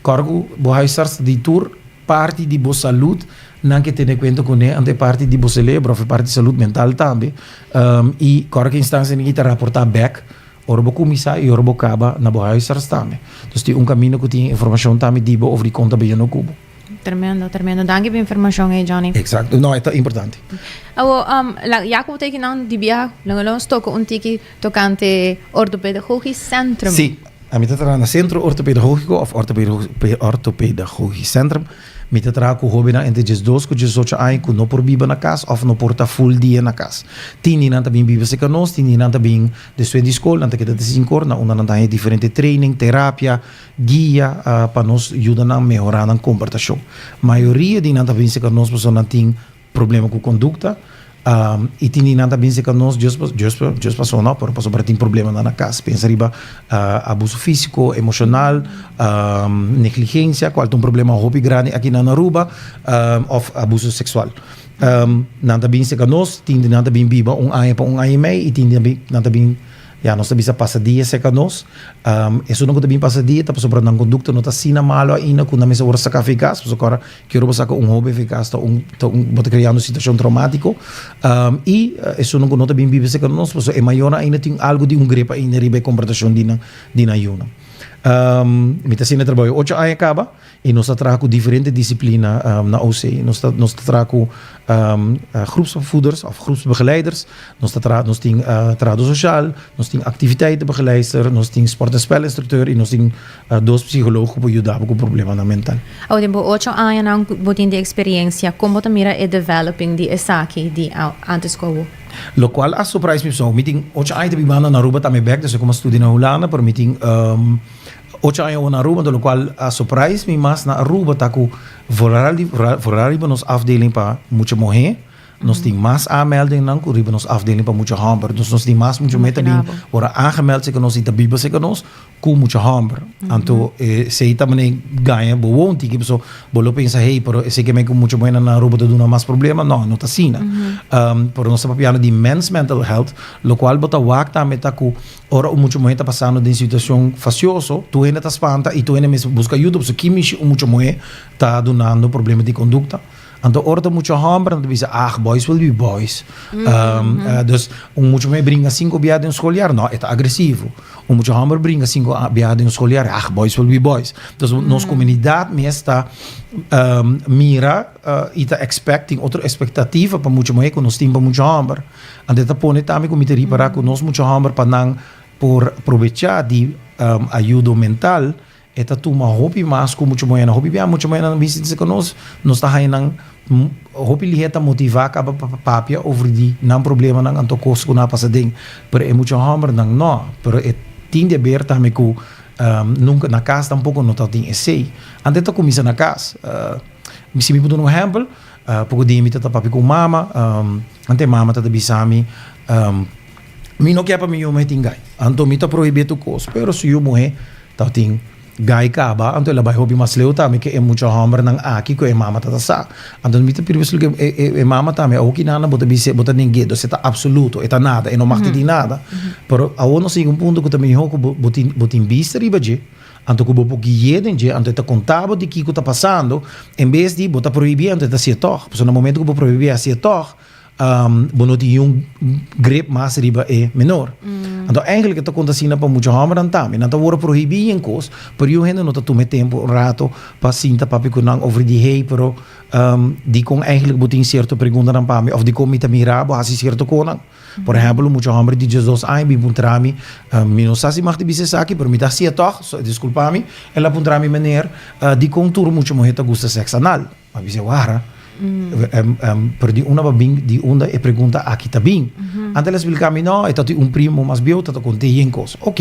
kòrda ku bo huisarts ta di tur parti di bo salud nan ke tene kuenta kuné, anto e parti di bo selebro òf e parti di salud mental tambe, i kòrda ku instansia nan ta raportá bèk ora bo kuminsá i ora bo kaba na bo huisarts tambe. Dus tin un kaminda ku tin informashon tambe di bo òf di kon ta bayendo ku bo. Tremendo, tremendo. Danki pa informacion ey, Johnny. Exacto. No, e ta importante. Awo, um, la, ya cu teki nan di biaha, lo nos toca un tiki tocante Orthopedagogisch Centrum. Sí, ami ta traha na Centro Orthopedagogico of Orthopedagogisch Centrum. Mi ta traha cu hobennan entre diesdos cu diesocho aña cu no por biba na cas of no por ta full dia na cas. Tin di nan ta bin biba cerca nos, tin di nan ta bin despues di scol, nan ta keda te sinkor, na unda nan ta haña diferente training, terapia, Guia pa nos yuda nan mehorá nan komportashon. Mayoria di nan ta bin serka nos pasobra nan tin problema ku kondukta i tin di nan ta bin serka nos djis djis djis pasobra no pero pasobra tin problemanan na kas. Pensa riba abuso físiko, emoshonal, negligensia kual ta un problema hopi grandi aki na Aruba òf abuso seksual. Nan ta bin serka nos, tin di nan ta bin biba un aña pa un aña i mei i tin di nan ta bin. Ya, nos ta bisa pasa dia serka nos. Esunnan ku ta bin pasa dia ta pasobra nan kondukta no ta asina malu ainda ku nan mester wòrdu saka for e kas. Pasobra ora ki ora bo saka un hóben for e kas ta un ta un bo ta kreando un situashon traumátiko. I esunnan ku no ta bin biba serka nos pasobra e mayornan ainda tin algu di un grip ainda riba e komportashon di nan di nan yunan. Mi ta haciendo e trabou ocho aña caba y nos ta traha cu diferente disciplina na OC. Nos ta nos ta traha cu groepsopvoeders of groepsbegeleiders, nos ta traha nos tin trahador social, nos tin activiteitenbegeleister, nos tin sport en spelinstructeur y nos tin dos psicoloog cu por yuda bo cu problemanan mental. Awor den bo ocho añanan cu bo tin di experiencia, con bo ta mira e developing di esaki di antes cu awor? Locual a surprise mi pasobra mi tin ocho aña ta bibando na Aruba tambe bek despues cu mi a studia na Hulanda pero mi tin ocho aña awor na Aruba enton locual a surprise mi mas na Aruba ta cu vooral vooral riba nos afdeling pa mucha muhe nos tin mas aanmeldingnan cu riba nos afdeling pa mucha homber dus nos tin mas mucha muhe ta bin ora aangemeld cerca nos y ta biba cerca nos ku mucha hòmber. Anto esei ta manera gaña bo wou un tiki paso bo lo pensa hey pero esei ke men ku mucha muhernan na Aruba ta duna mas problema. No, no ta asina. Pero nos ta papiando di men's mental health lokual bo ta wak tambe ta ku ora un mucha muher ta pasando den situashon fasioso tur hende ta spanta i tur hende mester buska ayuda pasobra ki mishi un mucha muher ta dunando problema di kondukta. Anto ora ta mucha hòmber nan ta bisa ah boys will be boys. Dus un mucha muher bringa sinku bia den skoljaar no e ta agresivo. Un mucha hòmber bringa sinku bia den skoljaar ah boys will be boys. Dus nos komunidat mes ta mira i ta expect tin otro espektativa pa mucha muher ku nos tin pa mucha hòmber. Anto e ta pone tambe ku mi ta ripará ku nos mucha hòmber pa nan por probechá di ayudo mental E ta tuma hopi mas ku mucha muhernan. Hopi bia mucha muhernan ta bisti ku nos, nos ta haña nan hopi lihé ta motivá kaba pa papia over di nan problemanan anto kos ku nan a pasa den. Pero e mucha hòmbernan nò. Pero e tin di aber tambe ku nunka na kas tampoko no ta tin esei. Antes e ta kuminsá na kas. Si mi por duna un ehèmpel, poko dia mi ta papia ku un mama, antes e mama ta ta bisa mi, Mi no ke pa mi yu muhé tin gai. Anto mi ta prohibí tur kos. Pero su yu muhé tabatin gai kaba, anto el a bai hopi mas leu tambe ke e mucha hòmbernan aki ku e mama ta ta sa. Anto mi ta pidi besluit ke e mama tambe, awor ki nana bo ta bis'é, bo ta neng'é, dus e ta absoluto, e ta nada, e no mag di tin nada. Pero awor nos yega un punto ku ta mihó ku bo tin bo tin bista riba dje, anto ku bo por gui'é den dje, anto e ta konta bo di kiko ta pasando, en bes di bo ta prohibí anto e ta hasié tòg. Pasobra na momento ku bo prohibí e hasié tòg, bo no tin un grip mas riba e menor. Anto eigenlijk e ta konta asina pa mucha hòmbernan tambe. Nan ta wòrdu prohibí yen kos, pero yu hende no ta tuma e tempu un rato pa sinta papia ku nan over di hey, pero dikon eigenlijk bo tin sierto preguntanan pa mi òf dikon mi ta mira bo hasi sierto konan. Por ehèmpel un mucha hòmber di diesdos aña bin puntra mi, mi no sa si mag di bisa esaki, pero mi ta hasié tòg, so diskulpa mi, el a puntra mi, Meneer, dikon tur mucha muhé ta gusta sèks anal? Ma bisa wara, pero di unda ba bin, di unda e pregunta aki ta bin? Anto el a splika mi, no, e ta tin un primo mas bieu ta ta konte yen kos. Ok,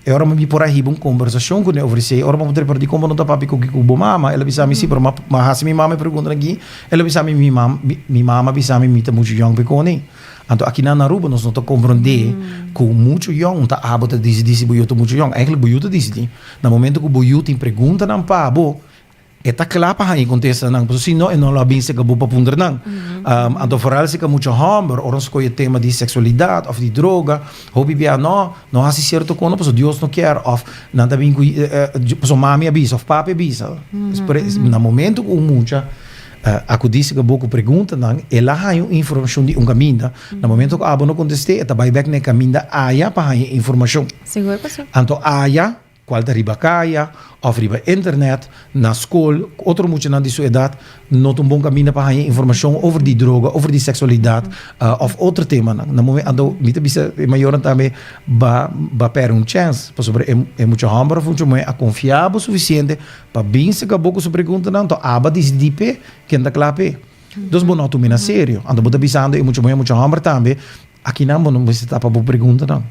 e ora mi por a hiba un kombersashon kuné over esei, ora mi a puntra pero dikon bo no ta papia ku ku bo mama? El a bisa mi, si, pero mi a hasi mi mama e pregunta aki, el a bisa mi, mi mama, mi mama a bisa mi mi ta muchu yòn pa e kone. Anto akinan na Aruba nos no ta komprondé ku muchu yòn ta abo ta disidí si bo yu ta muchu yòn. Eigentlik bo yu ta disidí. Na momento ku bo yu tin preguntanan pa bo, e ta kla pa haña e kontestanan, pasobra si no e no lo a bin serka bo pa puntra nan. Anto foral si ka mucha hòmber, ora nos kohe e tema di seksualidat òf di droga, hopi bia no, no hasi sierto kono pasobra Dios no kier òf nan ta bin ku pasobra mami a bisa òf papi a bisa. Na momento ku un mucha Akudí si bo ku preguntanan, el a haña un informashon di un kaminda. Na momento ku abo no kontest'é, e ta bai bèk na e kaminda aya pa haña e informashon. Sigur ku si. Anto aya, kual ta riba kaya òf riba internet, na skol, ku otro muchanan di su edat, no ta un bon kaminda pa haña informashon over di droga, over di seksualidat òf otro temanan. Na momen, anto mi ta bisa e mayornan tambe ba ba pèrdè un chèns, pasobra e mucha hòmber òf mucha muhé a konfia bo sufisiente Pa bin seka bo ku su preguntanan, to aba disidí p'e, ken ta kla p'e. Dus bo no tuma na serio. Anto bo ta bisando e mucha muhé, mucha hòmber tambe, akinan bo no mester tapa bo preguntanan.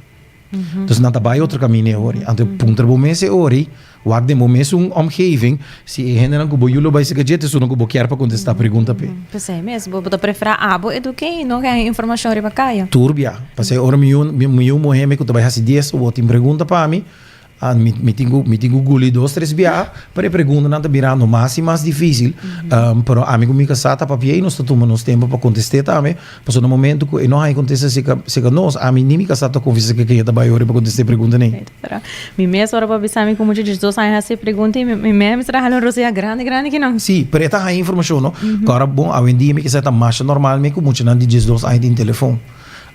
Dus nan ta bai otro kaminda e ori. Anto puntra bo mes e ori, wak den bo mesun omgeving, si e hendenan ku bo yu lo bai seka dje ta esunnan ku bo kier pa kontestá pregunta p'e. P'esei mes, bo ta preferá abo eduké i no haña informashon riba kaya. Tur bia. P'esei ora mi yu, mi yu muhé mi ku ta bai hasi dies, bo tin pregunta pa mi. Ah, mi, mi tin ku, mi tin ku guli dos, tres biaha, pero e preguntanan ta birando mas i mas difísil. Um, pero ami ku mi kasá ta papia i nos ta tuma nos tempu pa kontest'é tambe, pasobra na momento ku e no haña kontesta serka, serka nos, ami ni mi kasá ta konfia serka ken e ta bai ora pa kontest'é e preguntanan. Pero mi mes ora pa bisa mi ku mucha diesdos aña hasi e pregunta i mi, mi mes mester a hala un rosea grandi grandi kinan. Sí, pero e ta haña informashon, no? Ku ora bon, awendia mi kisa ta masha normal mi ku muchanan di diesdos aña tin telefon.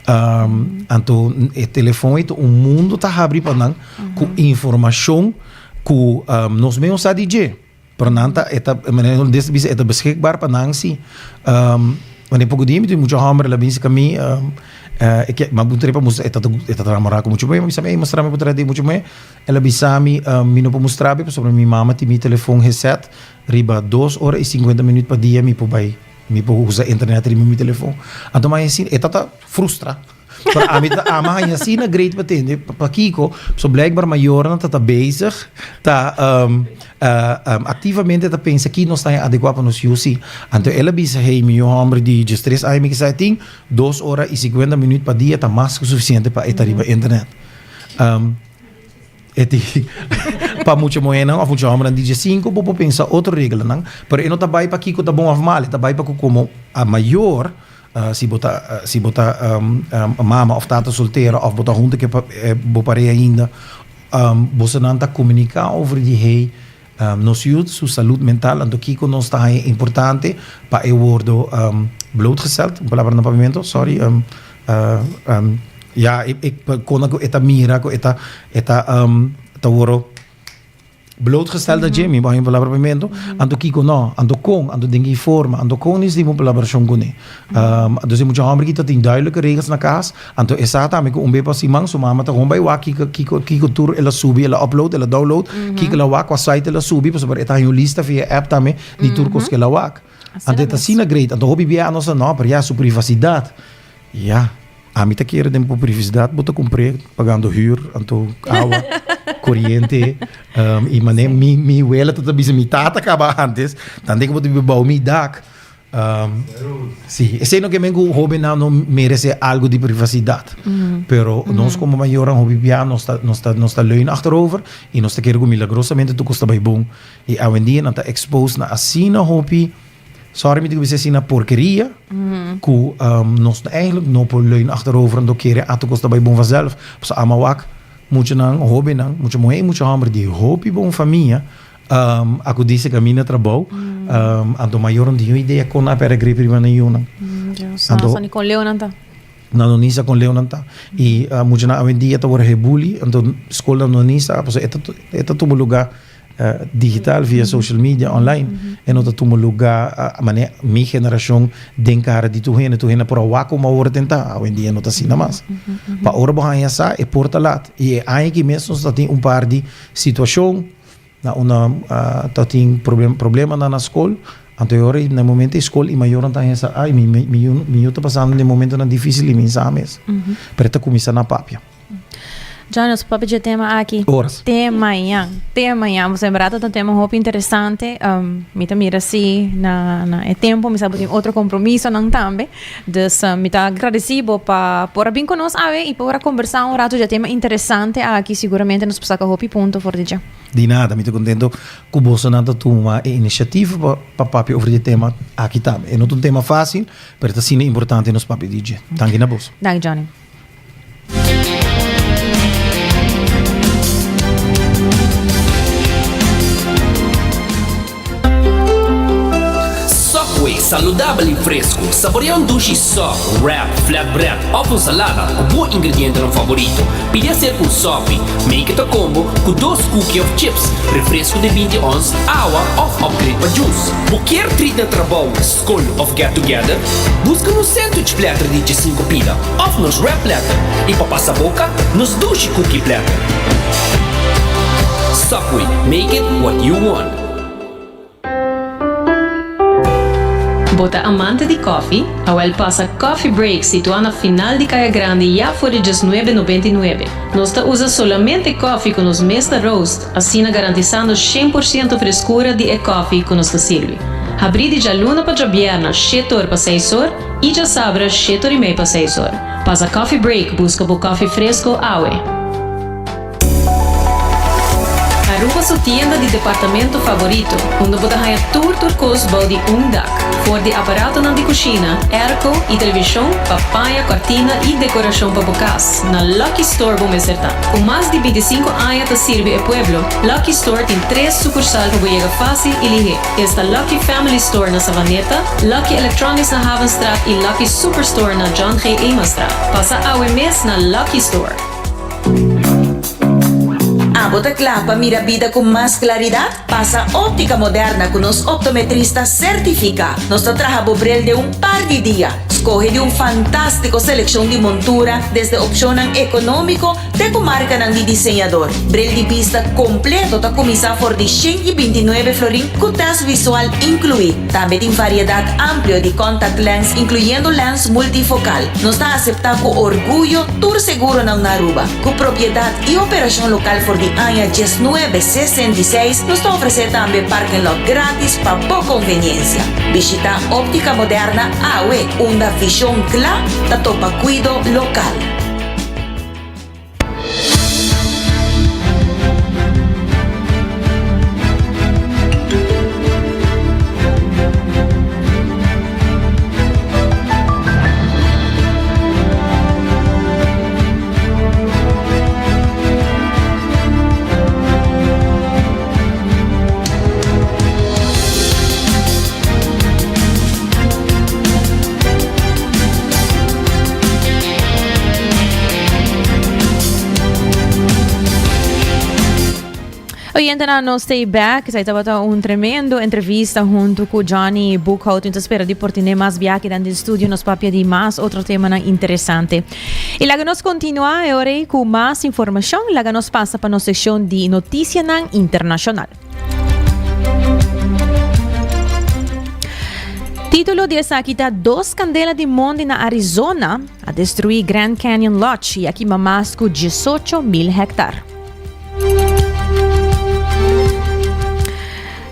Um, anto e telefon ei ta un mundo ta habri pa nan ku informashon ku um, nos mes no sa di dje. Pero nan ta, e ta, manera nan des bisa, e ta beschikbaar pa nan si. Um, wanneer poko dia mi tin mucha homber la binse kami, um, eh, e ke, ma puntra pa mustra, e ta, e ta enamorá ku mucha muhé, ma bisa mi, ey, mustra mi portret di mucha muhé. El a bisa mi, um, mi no por mustra bo pasobra mi mama tin mi telefon geset riba dos ora i sinkuenta minuut pa dia mi por bai. Mi por usa internet riba mi telefon. Anto mi haña e tata frustra. Pero ami ta ama haña asina great pa tende. Pakiko? So blijkbaar mayornan ta ta bezig ta um, uh, um, activamente ta pensa ki nos ta haña adekua pa nos yu si. Anto el a bisa, hey, mi yu homber di diestres aña mi kisa e tin dos ora i sikuenta minuut pa dia ta mas ku sufisiente pa e ta riba internet. Um, E tin pa mucha muhénan òf mucha hòmbernan di diesinku bo por pensa otro reglanan, pero e no ta bai pa kiko ta bon òf mal, e ta bai pa ku komo a mayor, si bo ta si bo ta mama òf tata soltero òf bo ta huntu ku e bo pareha ainda, bosonan ta komuniká over di hey nos yu su salud mental, anto kiko nos ta haña importante pa e wordo blootgesteld, un palabra na papiamento, sorry. Ya e kona ku e ta mira ku e ta e ta ta wòrdu blootgesteld na dje, mi por haña un palabra papiamento, anto kiko no, anto kon, anto den ki forma, anto kon nos tin un palabrashon kuné. Dus e mucha hòmber ki ta tin duidelijke regels na kas, anto e sa tambe ku un bes pa siman su mama ta kon bai wak kiko kiko kiko tur el a subi, el a upload, el a download, kiko el a wak, kua site el a subi, pasobra e ta haña un lista via app tambe di tur kos ku el a wak. Anto e ta asina great, anto hopi bia nos ta no, pero ya su privasidat. Ya, ami ta kere den bo privacidad bo ta cumpr'é pagando huur, anto awa, coriente, um, y mane mi, mi wela ta ta bisa mi tata caba antes, tante cu bo ta biba bao mi dak. Um, sí, esey no ke men cu hobennan no merece algo di privacidad, pero nos como mayornan hopi bia nos ta, nos ta, nos ta leun achterover y nos ta kere cu milagrosamente tur cos ta bay bon y awendia nan ta expose na asina hopi. Sorry mi tin ku bisa asina porkeria ku nos eigenlijk no por leun achterover en do kere ato kos ta bai bon vanzelf. Pasobra ama wak muchanan, hobennan, mucha muhé i mucha hòmber di hopi bon famia a ku dise kaminda trabou anto mayornan tin un idea kon nan a pèrdè grip riba nan yunan. Anto nan sa ni kon leu nan ta. Nan no ni sa kon leu nan ta. I muchanan awendia ta wòrdu hebuli anto skolnan no ni sa pasobra e ta tuma lugá. Digital via social media online e no ta tuma luga manera mi generacion den cara di tur hende tur hende por a wak como awor ten ta awendia no ta asina mas pa ora bo haña sa e por ta lat y e aña aki mes nos ta tin un par di situacion na unda ta tin problemanan na scol anto e ora na e momento e scol y mayornan ta haña sa ay mi mi yu ta pasando den momentonan dificil y mi sa mes pero e ta cuminsa na papia. John, nos papia dje tema aki. Oras. Te mañan. Te mañan. Pues en verdad ta un tema hopi interesante. Um, mi ta mira si na, na e tempo mi sa bo tin otro compromisonan tambe. Dus um, mi ta agradeci bo pa por a bin con nos awe y por a conversa un rato dje tema interesante aki. Seguramente nos por saca hopi punto for di dje. Di nada, mi ta contento cu bosonan ta tuma e iniciativa pa, pa papia over di e tema aki tambe. E no ta un tema facil, pero ta asina importante nos papia di dje. Danki na boso. Danki Johnny. Subway, saludabel y fresco. Saborea un dushi sub, wrap, flatbread of un salada cu bo ingredientenan favorito. Pidi hacer un Subway. Make it a combo cu dos cookie of chips, refresco di binti ons, awa of upgrade pa juice. Bo kier treat na trabou, skol of get together? Buska nos sandwich platter di djesinku pida of nos wrap platter i pa pasa boka nos dushi cookie platter. Subway, make it what you want. Bo ta amante di koffie? Awel pasa Coffee Break situá na final di Kaya Grandi ya for di djesnuebe nobenta i nuebe. Nos ta usa solamente koffie ku nos mes ta roast, asina garantisando 100% freskura di e koffie ku nos ta sirbi. Habrí di djaluna pa djabièrna shete or pa seis or i djasabra shete or i mei pa seis or. Pasa Coffee Break buska bo koffie fresko awe. su tienda di departamento favorito, unda bo ta haña tur tur kos bou di un dak. For di aparatonan di kushina, airco i televishon pa paña, kòrtina i dekorashon pa bo kas, na Lucky Store bo mester ta. Ku mas di bintisinko aña ta sirbi e pueblo, Lucky Store tin tres sukursal pa bo yega fásil i lihé. Esta Lucky Family Store na Savaneta, Lucky Electronics na Havenstraat i Lucky Superstore na John G. Emanstraat. Pasa awe mes na Lucky Store. Abo ta kla pa mira bida ku mas klaridat? Pasa Óptica Moderna ku nos optometrista sertifiká. Nos ta traha bo bril den un par di dia. Skohe di un fantástiko selekshon di montura, desde opshonnan ekonómiko te ku markanan di diseñador. Bril di bista kompleto ta kuminsá for di 129 florin ku tèst visual inkluí. Tambe tin variedat amplio di contact lens inkluyendo lens multifokal. Nos ta aseptá ku orguyo tur seguronan na Aruba. Ku propiedat i operashon lokal for di aña diesnuebe 66, nos ta ofresé tambe parking lot grátis pa bo konveniensia. Bishitá Óptica Moderna awe, unda vishon kla ta topa kuido lokal. Oyentenan nos stay back. Esei tabata un tremendo entrevista hunto cu Johnny Boekhout. Nos ta spera di por tene mas biaha dan den studio nos papia di mas otro temanan interesante. Y laga nos continua e ora ei cu mas informacion. Laga nos pasa pa nos seccion di noticianan internacional. Título di esaki ta Dos candela di mondi na Arizona a destrui Grand Canyon Lodge y a kima mas cu 18 mil hectar.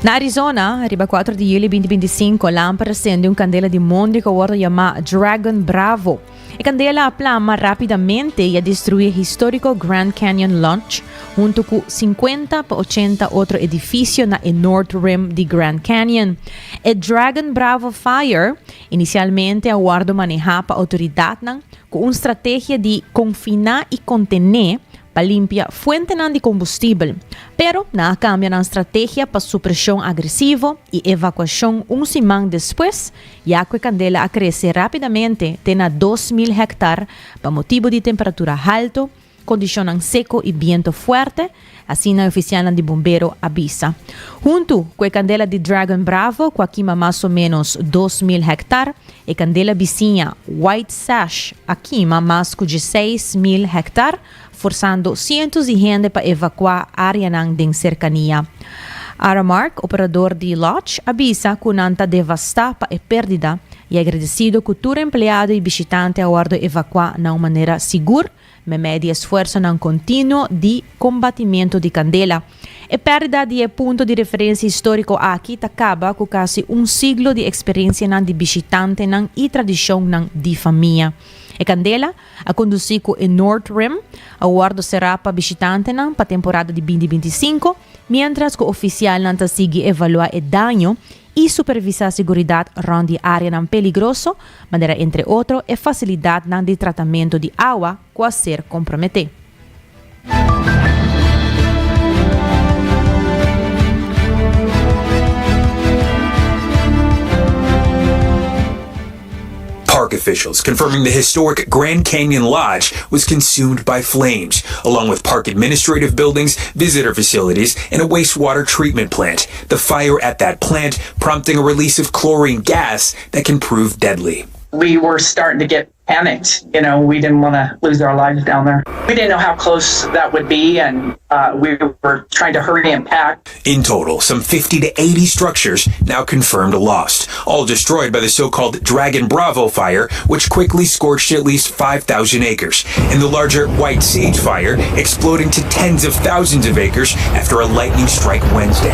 Na Arizona, riba 4 di juli 2025, lamper a sende un candela di mondi cu a wordo yama Dragon Bravo. E candela a plama rapidamente y a destrui e historico Grand Canyon Lodge hunto cu 50 pa 80 otro edificio na e North Rim di Grand Canyon. E Dragon Bravo Fire inicialmente a wordo maneha pa autoridadnan cu un strategia di confina y contene pa limpia fuentenan di kombustibel, pero nan a kambia nan strategia pa supreshon agresivo i evakuashon un siman despues, ya ku e kandela a krese rápidamente te na 2000 hèktar pa motibu di temperatura haltu, kondishonnan seko i biento fuerte, asina e ofisialnan di bombero a bisa. Huntu ku e kandela di Dragon Bravo ku a kima mas o ménos 2000 hèktar, E kandela bisiña White Sash a kima mas ku 16,000 hèktar, forsando sientos di hende pa evakuá áreanan den serkania. Aramark, operador di lodge, a bisa ku nan ta devastá pa e pérdida i agradesido ku tur empleado i bishitante a wòrdu evakuá na un manera sigur Meimei di esfuersonan kontinuo di kombatimentu di kandela, e pèrdida di e punto di referensia históriko aki ta kaba ku kasi un siglo di eksperensianan di bishitantenan i tradishonnan di famia. E kandela a kondusí ku e North Rim a wòrdu será pa bishitantenan pa temporada di binti 25, miéntras ku ofisialnan ta sigui evaluá e daño i supervisá siguridat rònt di áreanan peligroso, manera entre otro e fasilidatnan di tratamentu di awa ku a ser komprometé. Park officials confirming the historic Grand Canyon Lodge was consumed by flames, along with park administrative buildings, visitor facilities, and a wastewater treatment plant. The fire at that plant prompting a release of chlorine gas that can prove deadly. We were starting to get panicked. You know, we didn't want to lose our lives down there. We didn't know how close that would be, and uh, we were trying to hurry and pack. In total, some 50 to 80 structures now confirmed lost, all destroyed by the so called Dragon Bravo fire, which quickly scorched at least 5,000 acres, and the larger White Sage fire exploding to tens of thousands of acres after a lightning strike Wednesday.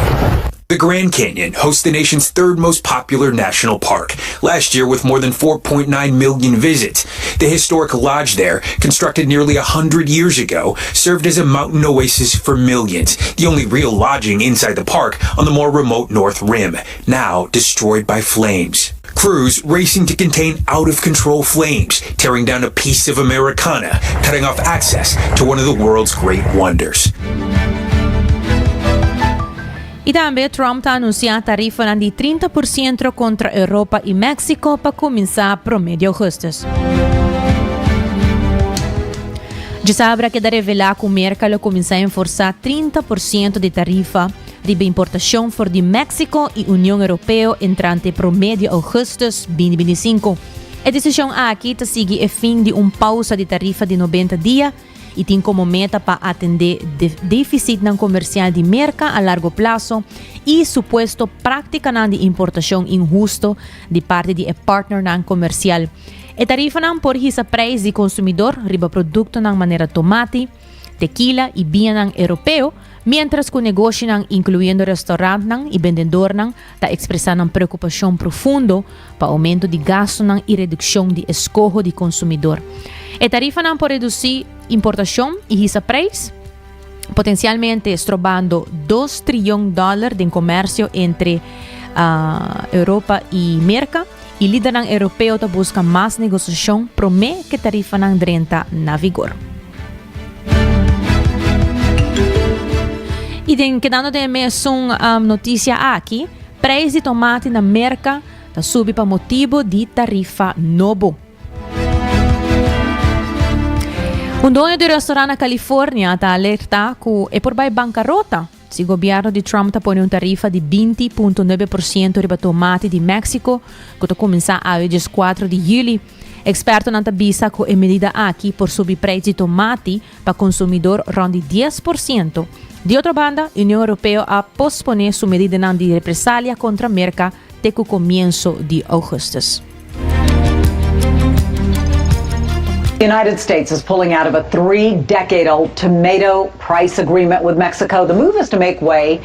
The Grand Canyon hosts the nation's third most popular national park, last year with more than 4.9 million visits. The historic lodge there, constructed nearly a hundred years ago, served as a mountain oasis for millions, the only real lodging inside the park on the more remote North Rim, now destroyed by flames. Crews racing to contain out of control flames, tearing down a piece of Americana, cutting off access to one of the world's great wonders. Y tambe Trump ta anuncia tarifanan di 30% contra Europa y Mexico pa cuminsa prome di augustus. Djasabra keda revela cu Merca lo cuminsa enforsa 30% di tarifa riba importacion for di Mexico y Union Europeo entrante prome di augustus 2025. E decision aki ta sigui e fin di un pausa di tarifa di 90 dia y tin como meta pa atende deficitnan comercial di Merca a largo plaso y supuesto practicanan di importacion inhusto di parti di e partnernan comercial. E tarifanan por hisa prijs di consumidor riba productonan manera tomati, tequila y biñanan Europeo, mientras cu negoshinan incluyendo restaurantnan y bendedornan ta expresa nan preocupacion profundo pa aumento di gastonan y reduccion di escoho di consumidor. E tarifanan por reduci importacion y hisa prijs, potencialmente strobando dos triyon dollar den comercio entre Europa y Merca, y lidernan Europeo ta busca mas negociacion prome cu e tarifanan drenta na vigor. Y den kedando den e mesun noticia aki, prijs di tomati na Merca ta subi pa motibo di tarifa nobo. Un doño di restaurant na California ta alerta cu e por bay bancarota si gobierno di Trump ta pone un tarifa di 20.9% riba tomati di Mexico cu ta cuminsa awe 14 di juli. Expertonan ta bisa cu e medida aki por subi prijs di tomati pa consumidor rond di 10%. Di otro banda, Union Europeo a pospone su medidanan di represalia contra Merca te cu comienso di augustus. The United States is pulling out of a three decade old tomato price agreement with Mexico. The move is to make way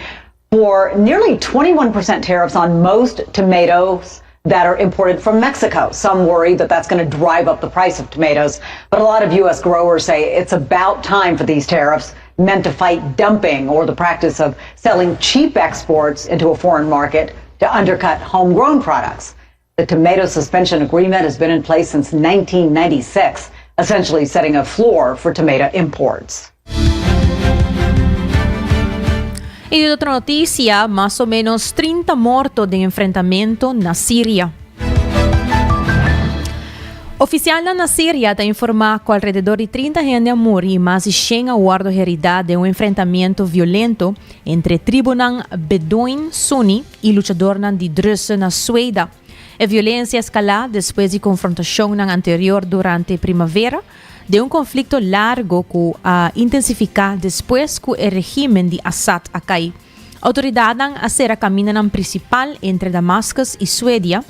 for nearly 21% tariffs on most tomatoes that are imported from Mexico. Some worry that that's going to drive up the price of tomatoes, but a lot of U.S. growers say it's about time for these tariffs meant to fight dumping or the practice of selling cheap exports into a foreign market to undercut homegrown products. The tomato suspension agreement has been in place since 1996, essentially setting a floor for tomato imports. Y otro noticia, mas o menos 30 morto den enfrentamento na Siria. Oficialnan na Siria ta informa cu alrededor di 30 hende a muri y mas di 100 a wordo herida den un enfrentamento violento entre tribunan Bedouin Sunni y luchadornan di Druze na Sueda. E violencia a escala despues di confrontacionnan anterior durante primavera, den un conflicto largo cu a intensifica despues cu e regimen di Assad a cay. Autoridadnan a cera camindanan principal entre Damascus y Suedia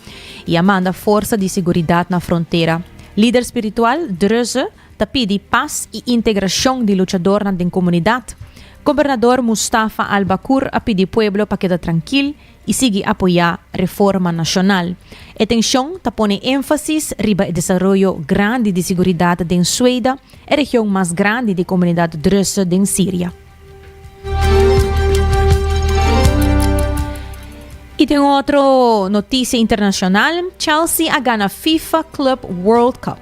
y a manda forsa di seguridad na frontera. Lider spiritual Druze ta pidi pas y integracion di luchadornan den comunidad. Gobernador Mustafa al-Bakur a pidi pueblo pa keda trankil y sigui apoya reforma nacional. E tension ta pone enfasis riba e desaroyo grandi di siguridad den Sueda, e region mas grandi di comunidad Druze den Siria. Y den otro noticia internacional, Chelsea a gana FIFA Club World Cup.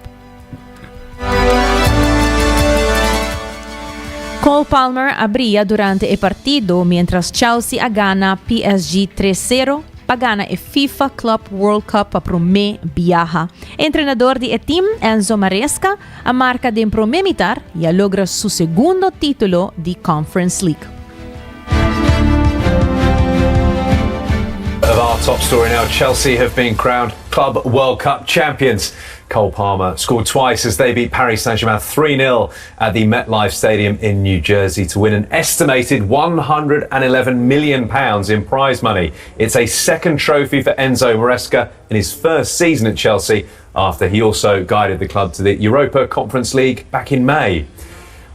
Cole Palmer a bria durante e partido mientras Chelsea a gana PSG 3-0 pa gana e FIFA Club World Cup pa prome biaha. E entrenador di e team, Enzo Maresca, a marca den prome mitar y a logra su segundo titulo di Conference League. Of our top story now, Chelsea have been crowned Club World Cup champions. Cole Palmer scored twice as they beat Paris Saint-Germain 3-0 at the MetLife Stadium in New Jersey to win an estimated 111 million pounds in prize money. It's a second trophy for Enzo Maresca in his first season at Chelsea after he also guided the club to the Europa Conference League back in May.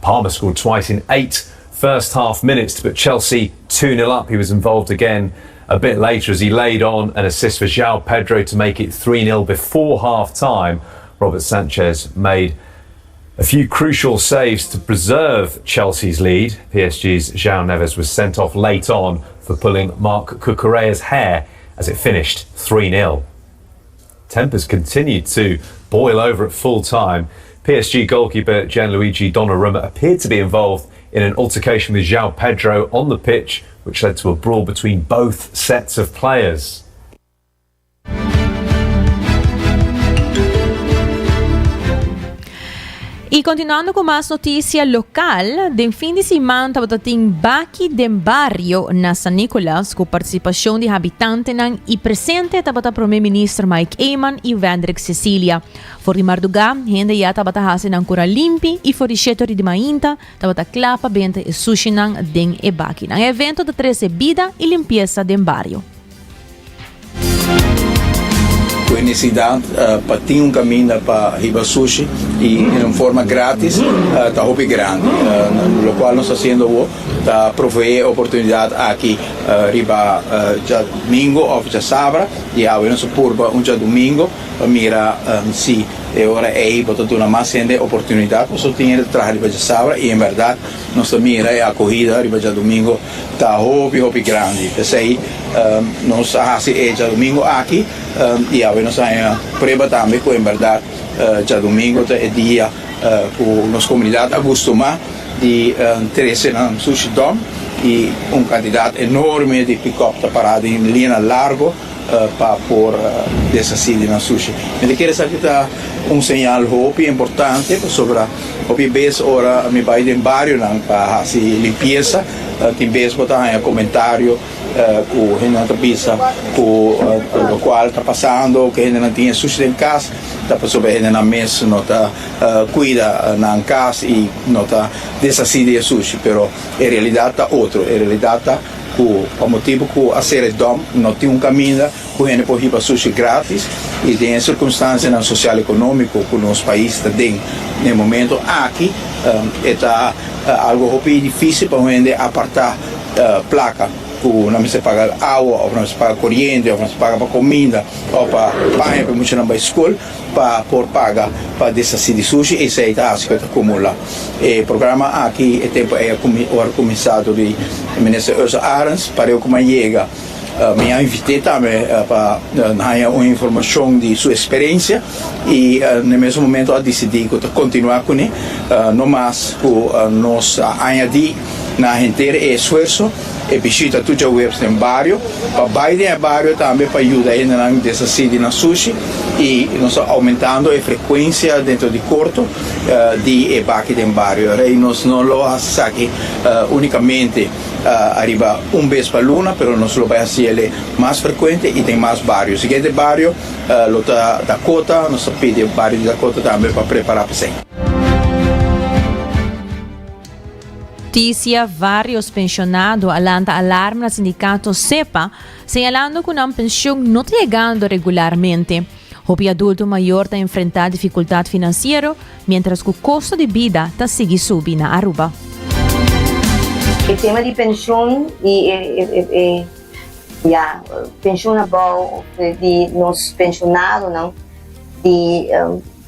Palmer scored twice in eight first half minutes to put Chelsea 2 0 up. He was involved again a bit later as he laid on an assist for João Pedro to make it 3 0 before half time. Robert Sanchez made a few crucial saves to preserve Chelsea's lead. PSG's João Neves was sent off late on for pulling Marc Cucurella's hair as it finished 3 0. Tempers continued to boil over at full time. PSG goalkeeper Gianluigi Donnarumma appeared to be involved in an altercation with João Pedro on the pitch, which led to a brawl between both sets of players. Y continuando cu mas noticia local, den fin di siman tabata tin Baki den Bario na San Nicolas cu participacion di habitantenan y presente tabata Prome Minister Mike Eman y Wendrick Cecilia. For di marduga hende ya tabata haci nan cura limpi y for di sheto di mainta tabata cla pa benta e sushinan den e bakinan. E evento ta trece bida y limpieza den bario. Ku e nesesidat pa tin un kaminda pa hiba sushi i en un forma gratis ta hopi grandi. Lokual nos ta hasiendo awor ta proveé e oportunidat aki riba djadumingu òf djasabra i awe nos a purba un djadumingu pa mira si e ora ei bo ta duna mas hende oportunidat pasobra tin hende ta traha riba djasabra i en bèrdat nos ta mira e akohida riba djadumingu Ta hopi hopi grandi. P'esei nos a hasi e djadumingu aki i awe nos a haña prueba tambe ku en bèrdat djadumingu ta e dia ku nos komunidat a gustumá di trese nan sushi dòm i un kantidat enorme di pikòp ta pará den liñanan largu pa por deshasí di nan sushi. Mi ta kere esaki ta un señal hopi importante pasobra hopi bes ora mi bai den barionan pa hasi limpiesa tin bes bo ta haña komentario ku hendenan ta bisa ku lokual ta pasando ku hendenan tin e sushi den kas ta pasobra hendenan mes no ta kuida nan kas i no ta deshasí di e sushi pero e realidat ta otro e realidat ta ku pa motibu ku a sera e dòm no tin un kaminda ku hende por hiba sushi gratis i den e sirkunstansianan sosial ekonómiko ku nos pais ta den na e momento aki e ta algu hopi difísil pa un hende apartá plaka ku nan mester paga awa òf nan mester paga koriente òf nan mester paga pa kominda òf pa paña pa e muchanan bai skol. Pa por paga pa deshasí di sushi, esei ta hasi ku e ta kumulá. E programa aki e tempu ei a ora kuminsá dor di Minister Ursula Arends, pareu ku mi a yega mi a invit'é tambe pa haña un informashon di su eksperensia i na e mesun momento a disidí ku ta kontinuá kuné, no mas ku nos a añadí na henter e esfuerso. E bishita tur djaweps den bario pa bai den e bario tambe pa yuda hendenan deshasí di nan sushi i nos ta oumentando e frekuensia dentro di korto di e baki den bario. Rei nos no lo hasi esaki únikamente ariba un bes pa luna pero nos lo bai hasi el'e mas frekuente i den mas bario. Siguiente bario lo ta Dakota, nos ta pidi e bario di Dakota tambe pa prepará pa esei. Noticia, Varios pensionado a lanta alarma na sindicato SEPA, señalando cu nan pensioen no ta yegando regularmente. Hopi adulto mayor ta enfrenta dificultad financiero, mientras cu costo di bida ta sigui subi na Aruba. E tema di pensioen y e ya pensioen abao di nos pensionadonan di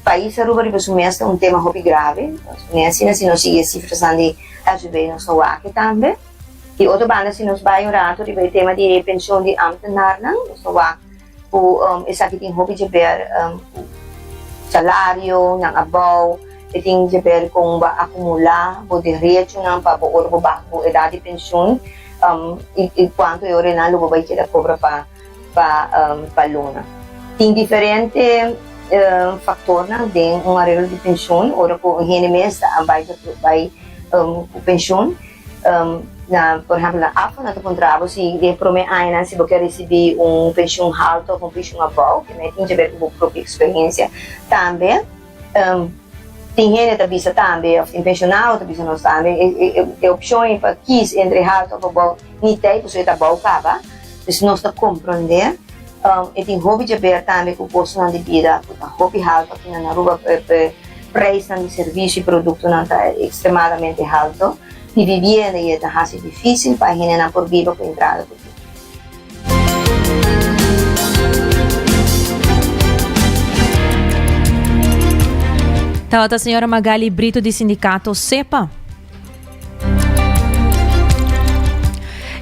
Pais Aruba riba su mes ta un tema hopi grave, ne asina si nos sigui e cifrasnan di SVB nos ta wak e tambe. Di otro banda si nos bai un rato riba e tema di e pensioen di ambtenarnan nos ta wak cu esaki tin hopi djeber cu salarionan abou, e tin djeber con bo a acumula bo derechonan pa bo ora bo baha bo edad di pensioen y cuanto e ora nan lo bo bai keda cobra pa pa luna. Tin diferente factornan den un areglo di pensioen ora cu un hende mes ta bai bai cu pensioen. Na por ehempel na AFA nan ta puntra bo si den e prome añanan si bo kier ricibi un pensioen halto of un pensioen abao, ke mei tin djaber cu bo propio experiencia. Tambe Tin hende ta bisa tambe, of tin pensionado ta bisa nos tambe, e opcion ei pa kies entre halto of abou ni t'ei pasobra e ta abou caba. Dus nos ta comprende. E tin hopi djaber tambe cu costonan di bida cu ta hopi halto aki na Aruba, e prijsnan di servicio y productonan ta extremadamente halto, di vivienda y e ta haci dificil pa e hendenan por biba cu entrada cu tin. Tabata señora Magali Brito di sindicato SEPA.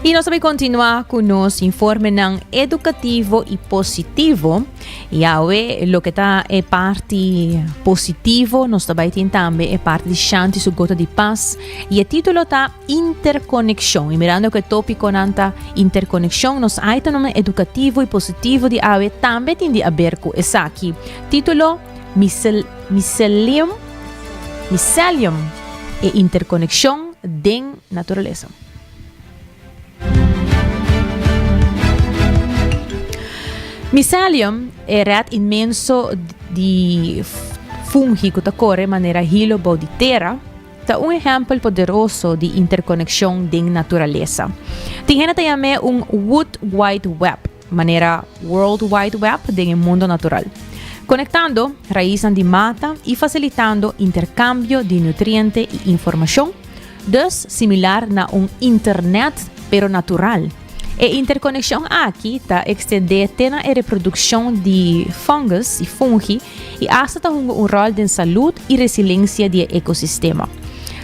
Y nos tambe continua cu nos informenan educativo y positivo. Y awe loke ta e parti positivo, nos ta bay tin tambe e parti di Shanti su gota di paz. Y e titulo ta Interconexion. Y mirando cu e topiconan ta interconexion, nos itemnan educativo y positivo di awe tambe tin di aber cu esaki. Titulo, Micel, Mycelium, Mycelium, e interconexion den naturalesa. Mycelium, e red inmenso di fungi cu ta core manera hilo bou di tera, ta un ehempel poderoso di interconexion den naturalesa. Tin hende ta yam'é un Wood Wide Web, manera World Wide Web den e mundo natural, conectando raisnan di mata y facilitando intercambio di nutriente y informacion, dus similar na un internet pero natural. E interconexion aki ta extende te na e reproduccion di fungus y fungi y hasta ta hunga un rol den salud y resiliencia di e ecosistema.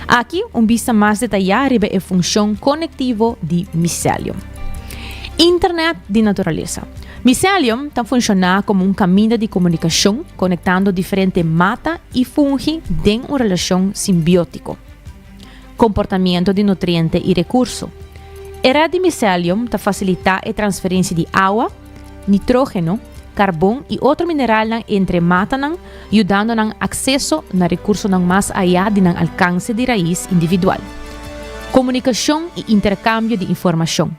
Aki un bista mas detaya riba e funcion conectivo di mycelium. Internet di naturalesa. Mycelium ta funciona como un caminda di comunicacion conectando diferente mata y fungi den un relacion simbiotico. Comportamiento di nutriente y recurso. E red di mycelium ta facilita e transferencia di awa, nitrogeno, carbon y otro mineralnan entre matanan, yudando nan acceso na recursonan mas aya di nan alcance di rais individual. Comunicacion y intercambio di informacion.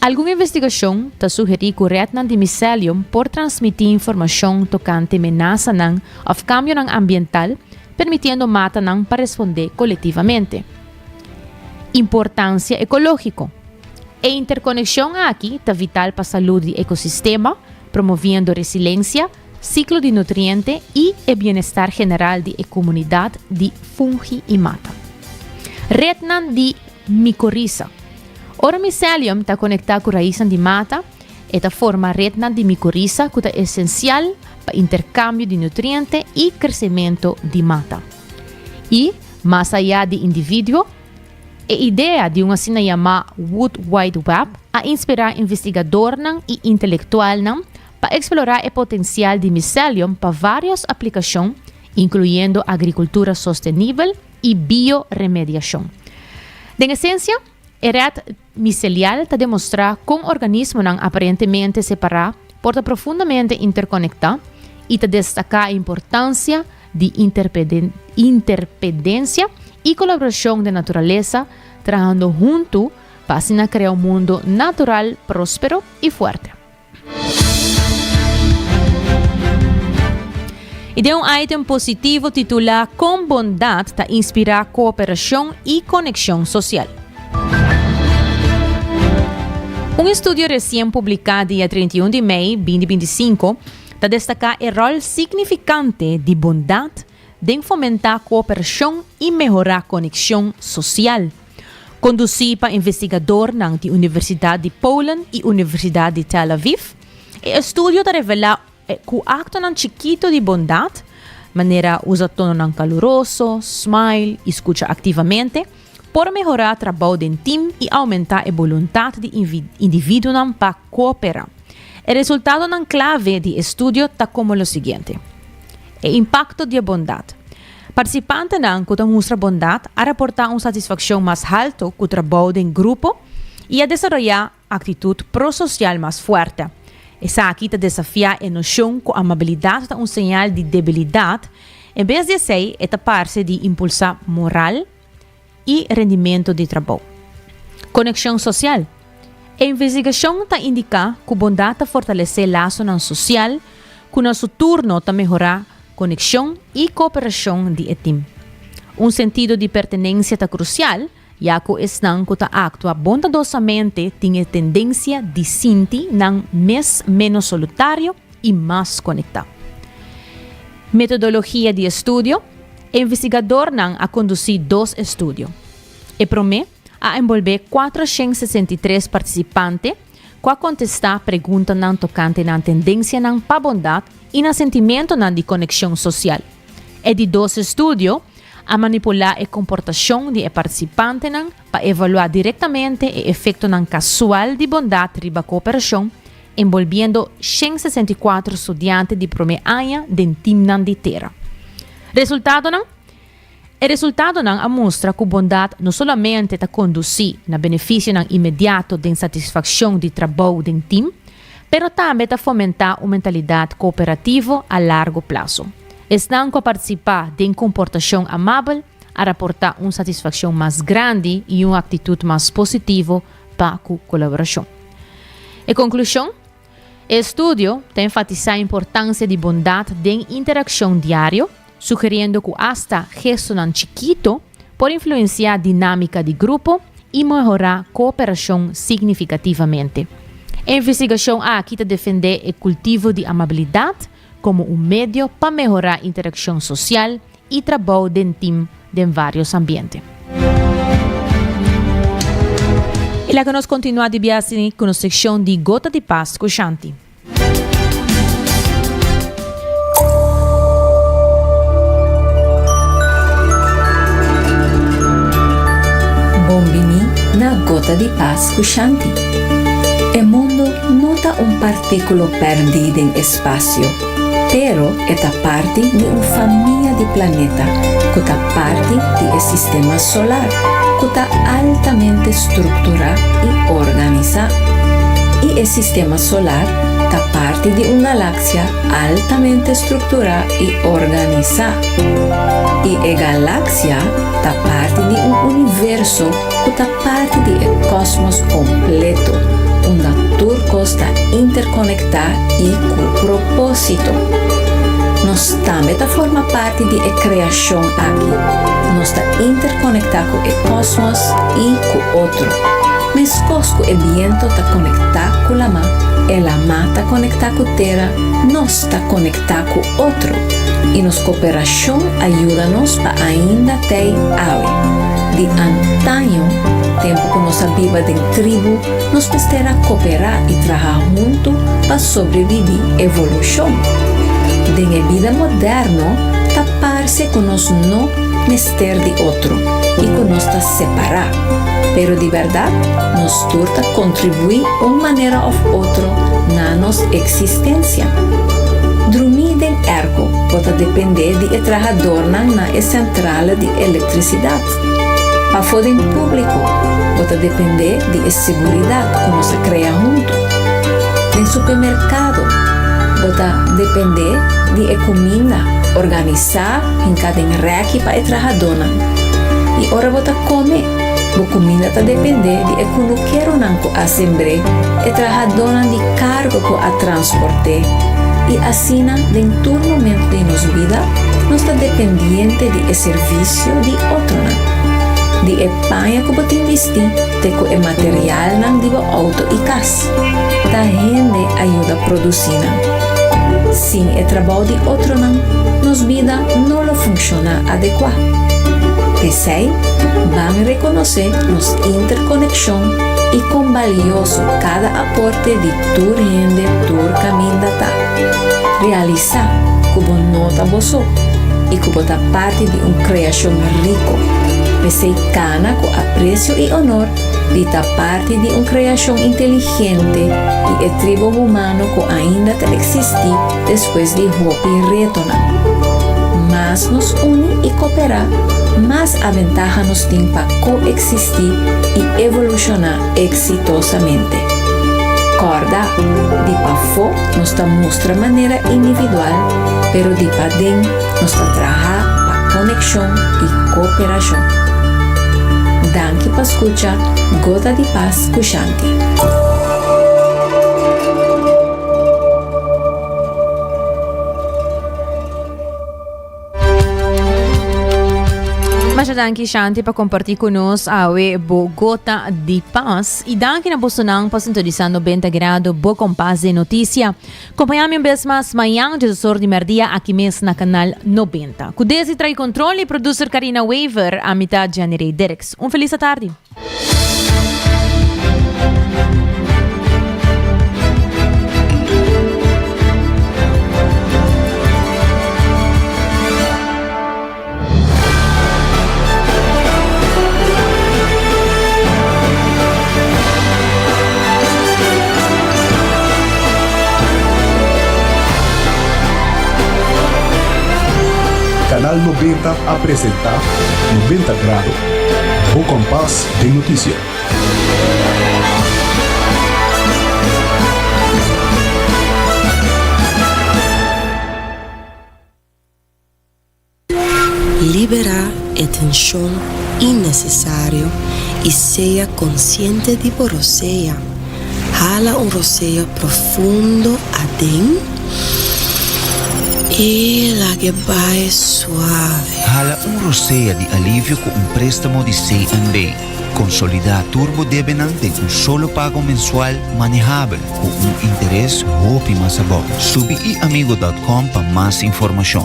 Algun investigacion ta sugeri cu rednan di mycelium por transmiti informacion tocante menasanan of cambionan ambiental, permitiendo matanan pa responde colectivamente. Importancia ecologico. E interconexion aki ta vital pa salud di ecosistema, promoviendo resiliencia, ciclo di nutriente y e bienestar general di e comunidad di fungi y mata. Rednan di micorriza. Ora mycelium ta conecta cu raiznan di mata, e ta forma rednan di micorriza cu ta esencial pa intercambio di nutriente y crecemento di mata. Y, mas aya di individuo, E idea di un asina yamá Wood Wide Web a inspirá investigadornan i intelectualnan pa eksplorá e potensial di mycelium pa vários aplikashon, inkluyendo agrikultura sostenibel i bioremediashon. Den esensia, e ret micelial ta demostrá kon organismonan aparentemente separá por ta profundamente interkonektá i ta destaká e importansia di interpedensia i kolaborashon den naturalesa, trahando huntu pa asina krea un mundu natural próspero i fuerte. I den un item positivo titulá Kon bondat ta inspirá kooperashon i konekshon sosial. Un estudio resien publiká dia 31 di mei 2025 ta destaká e ròl signifikante di bondat den fomentá kooperashon i mehorá konekshon sosial. Kondusí pa investigadornan di Universidat di Polen i Universidat di Tel Aviv, e estudio ta revelá ku aktonan chikitu di bondat, manera usa tononan kaluroso, smile i skucha aktivamente, por mehorá trabou den tim i oumentá e boluntat di individuonan pa kooperá. E resultadonan klave di e studio ta komo lo siguiente, E impakto di e bondat. Partisipantenan ku ta mustra bondat a raportá un satisfakshon mas haltu ku trabou den grupo i a desaroyá aktitut prososial mas fuerte. Esaki ta desafiá e noshon ku amabilidat ta un señal di debilidat, en bes di esei e ta parse di impulsá moral i rendimento di trabou. Konekshon sosial. E investigashon ta indiká ku bondat ta fortalesé lasonan sosial ku na su turno ta mehorá konekshon i kooperashon di e tim. Un sentido di pertenensia ta krusial ya ku esnan ku ta aktua bondadosamente tin e tendensia di sinti nan mes ménos solutario i mas konektá. Metodologia di estudio, E investigadornan a kondusí dos estudio. E promé a enbolbé 463 partisipante ku a kontestá preguntanan tokante nan tendensianan pa bondat i nan sentimentonan di konekshon sosial. E di dos estudio a manipulá e komportashon di e partisipantenan pa evaluá direktamente e efektonan kasual di bondat riba kooperashon, enbolbiendo 164 studiante di promé aña den timnan di tera. Resultadonan? E resultadonan a mustra ku bondat no solamente ta kondusí na benefisionan inmediato den satisfakshon di trabou den tim, pero tambe ta fomentá un mentalidat kooperativo a largo plaso. Esnan ku a partisipá den komportashon amabel a raportá un satisfakshon mas grandi i un aktitut mas positivo pa ku kolaborashon. E konklushon? E estudio ta enfatisá e importansia di bondat den interakshon diario, sugeriendo ku asta gestonan chikito por influensiá dinámika di grupo i mehorá kooperashon signifikativamente. E investigashon aki ta defendé e kultivo di amabilidat komo un medio pa mehorá interakshon sosial i trabou den tim den vários ambiente. I laga nos kontinuá di biasi ku nos sekshon di Gota di Pas ku Shanti. Bon bini na Gota di Pas ku Shanti. E mundo no ta un partíkulo pèrdí den espasio, pero e ta parti di un famia di planeta ku ta parti di e sistema solar ku ta altamente strukturá i organisá. I e sistema solar ta parti di un galaksia altamente strukturá i organisá. I e galaksia ta parti di un universo ku ta parti di e kòsmos kompleto, unda tur kos ta interkonektá i ku propósito. Nos tambe ta forma parti di e kreashon aki. Nos ta interkonektá ku e kòsmos i ku otro. Meskos ku e biento ta konektá ku lamá, e lamá ta konektá ku tera, nos ta konektá ku otro, i nos koperashon a yuda nos pa ainda tei awe. Di antaño, tempu ku nos a biba den tribu, nos mester a koperá i traha huntu pa sobrebibí evolushon. Den e bida moderno, ta parse ku nos no mester di otro i ku nos ta separá. Pero di bèrdat, nos tur ta kontribuí un manera òf otro na nos eksistensia. Drumí den èrko bo ta dependé di e trahadornan na e sentrale di elektrisidat. Pafó den públiko bo ta dependé di e seguridat ku nos a krea huntu. Den supermerkado bo ta dependé di e kuminda organisá hinká den rèki pa e trahadónan. I ora bo ta kome, bo kuminda ta dependé di e kunukeronan ku a sembr'é, e trahadónan di kargo ku a transport'é. I asina den tur momentu di nos bida, nos ta dependiente di e servisio di otronan. Di e paña ku bo tin bistí te ku e materialnan di bo outo i kas, ta hende a yuda produsí nan. Sin e trabou di otronan, nos bida no lo funshoná adekuá. P'esei, ban rekonosé nos interkonekshon i kon balioso kada aporte di tur hende tur kaminda ta. Realisá ku bo no ta bo so i ku bo ta parti di un kreashon riko. P'esei kana ku apresio i onor di ta parti di un kreashon inteligente i e tribu humano ku ainda ta eksistí despues di hopi retonan. Mas nos uni i koperá, mas aventaha nos tin pa koeksistí i evolushoná eksitosamente. Kòrda, di pafó nos ta mustra manera individual, pero di paden nos ta traha pa konekshon i koperashon. Danki pa skucha Gota di Pas ku Shanti. Masha danki Shanti pa comparti cu nos awe bo gota di pas. Y danki na bosonan pa sintonisa 90 grado bo kompas de noticia. Compañami un bes mas mañan djesor di merdia aki mes na canal 90. Cu Desi trai control y producer Karina Wever, ami ta Jenny Ray Derks. Un feliz tardi. Canal 90 a presenta 90 Grado, bo kompas den notisia. Liberá e tenshon innesesario i sea konsiente di bo rosea. Hala un rosea profundo aden i lag'e bai suave. Hala un rosea di alivio ku un préstamo di CNB. Konsolidá tur bo debenan den un solo pago mensual manehabel ku un interes hopi mas abou. Subi iamigo dòt kòm pa mas informashon.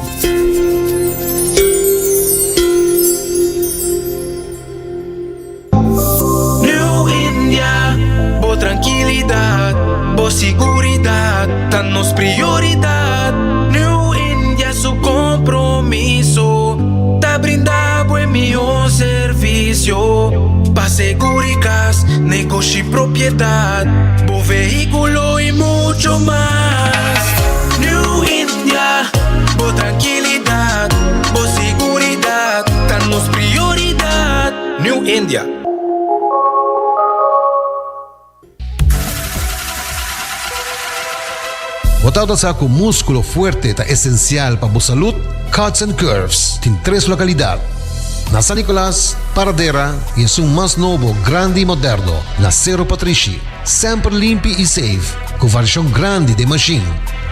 New India, bo trankilidat, bo siguridat ta nos prioridat. New India su kompromiso ta brinda bo e mihó servisio pa segurikas, negoshi, propiedat, bo vehíkulo i mucho mas. New India, bo trankilidat, bo siguridat ta nos prioridat. New India. Bo tabata sa ku múskulo fuerte ta esensial pa bo salud? Cuts and Curves tin tres lokalidat, na San Nicolas, Paradera i esun mas nobo, grandi i moderno, na Sero Patrishi. Semper limpi i safe, ku variashon grandi den mashin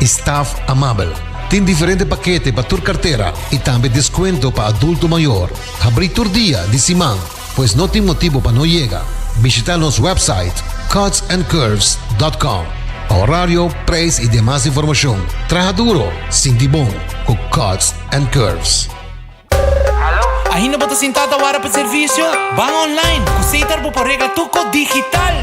i staf amabel. Tin diferente pakete pa tur kartera i tambe deskuento pa adulto mayor. Habrí tur dia di siman, pues no tin motibu pa no yega. Bishita nos website cutsandcurves.com pa horario, prijs i demas informashon. Traha duro, sinti bon ku Cuts and Curves. Ainda bo ta sintá ta wara pa servisio? Ban online! Ku Setar bo por regla tur kos digital!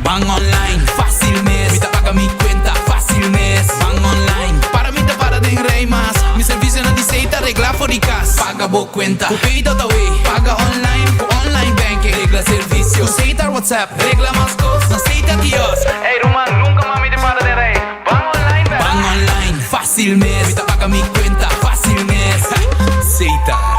Ban online, fácil mes! Mi ta paga mi kuenta, fácil mes! Ban online, para mi ta para den rij mas! Mi servisionan di Setar regla for di kas! Paga bo kuenta ku Pay.awe! Paga online ku online banking! Regla servisio ku Setar WhatsApp! Regla mas kos na Setar Kiosk! Ey ruman, nunka mas mi ta para den rij! Ban online bèk! Ban online, fácil mes! Mi ta paga mi kuenta, fácil mes! Setar.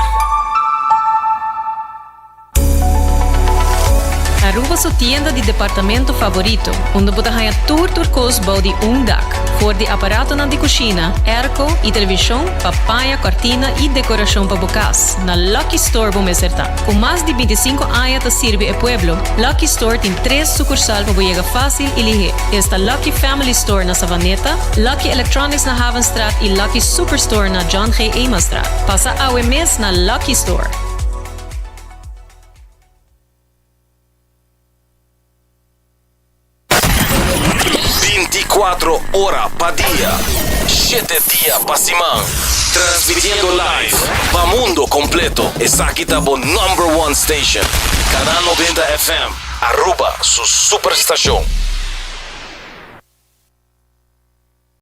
Aruba su tienda di departamento favorito, unda bo ta haña tur tur kos bou di un dak. For di aparatonan di kushina, airco i televishon pa paña, kòrtina i dekorashon pa bo kas, na Lucky Store bo mester ta. Ku mas di bintisinko aña ta sirbi e pueblo, Lucky Store tin tres sukursal pa bo yega fásil i lihé. Esta Lucky Family Store na Savaneta, Lucky Electronics na Havenstraat i Lucky Superstore na John G. Emanstraat. Pasa awe mes na Lucky Store! Binticuatro ora pa dia, shete dia pa siman. Transmitiendo live pa mundo completo. Esaki ta bo number one station. Canal 90 FM, Aruba su superstacion.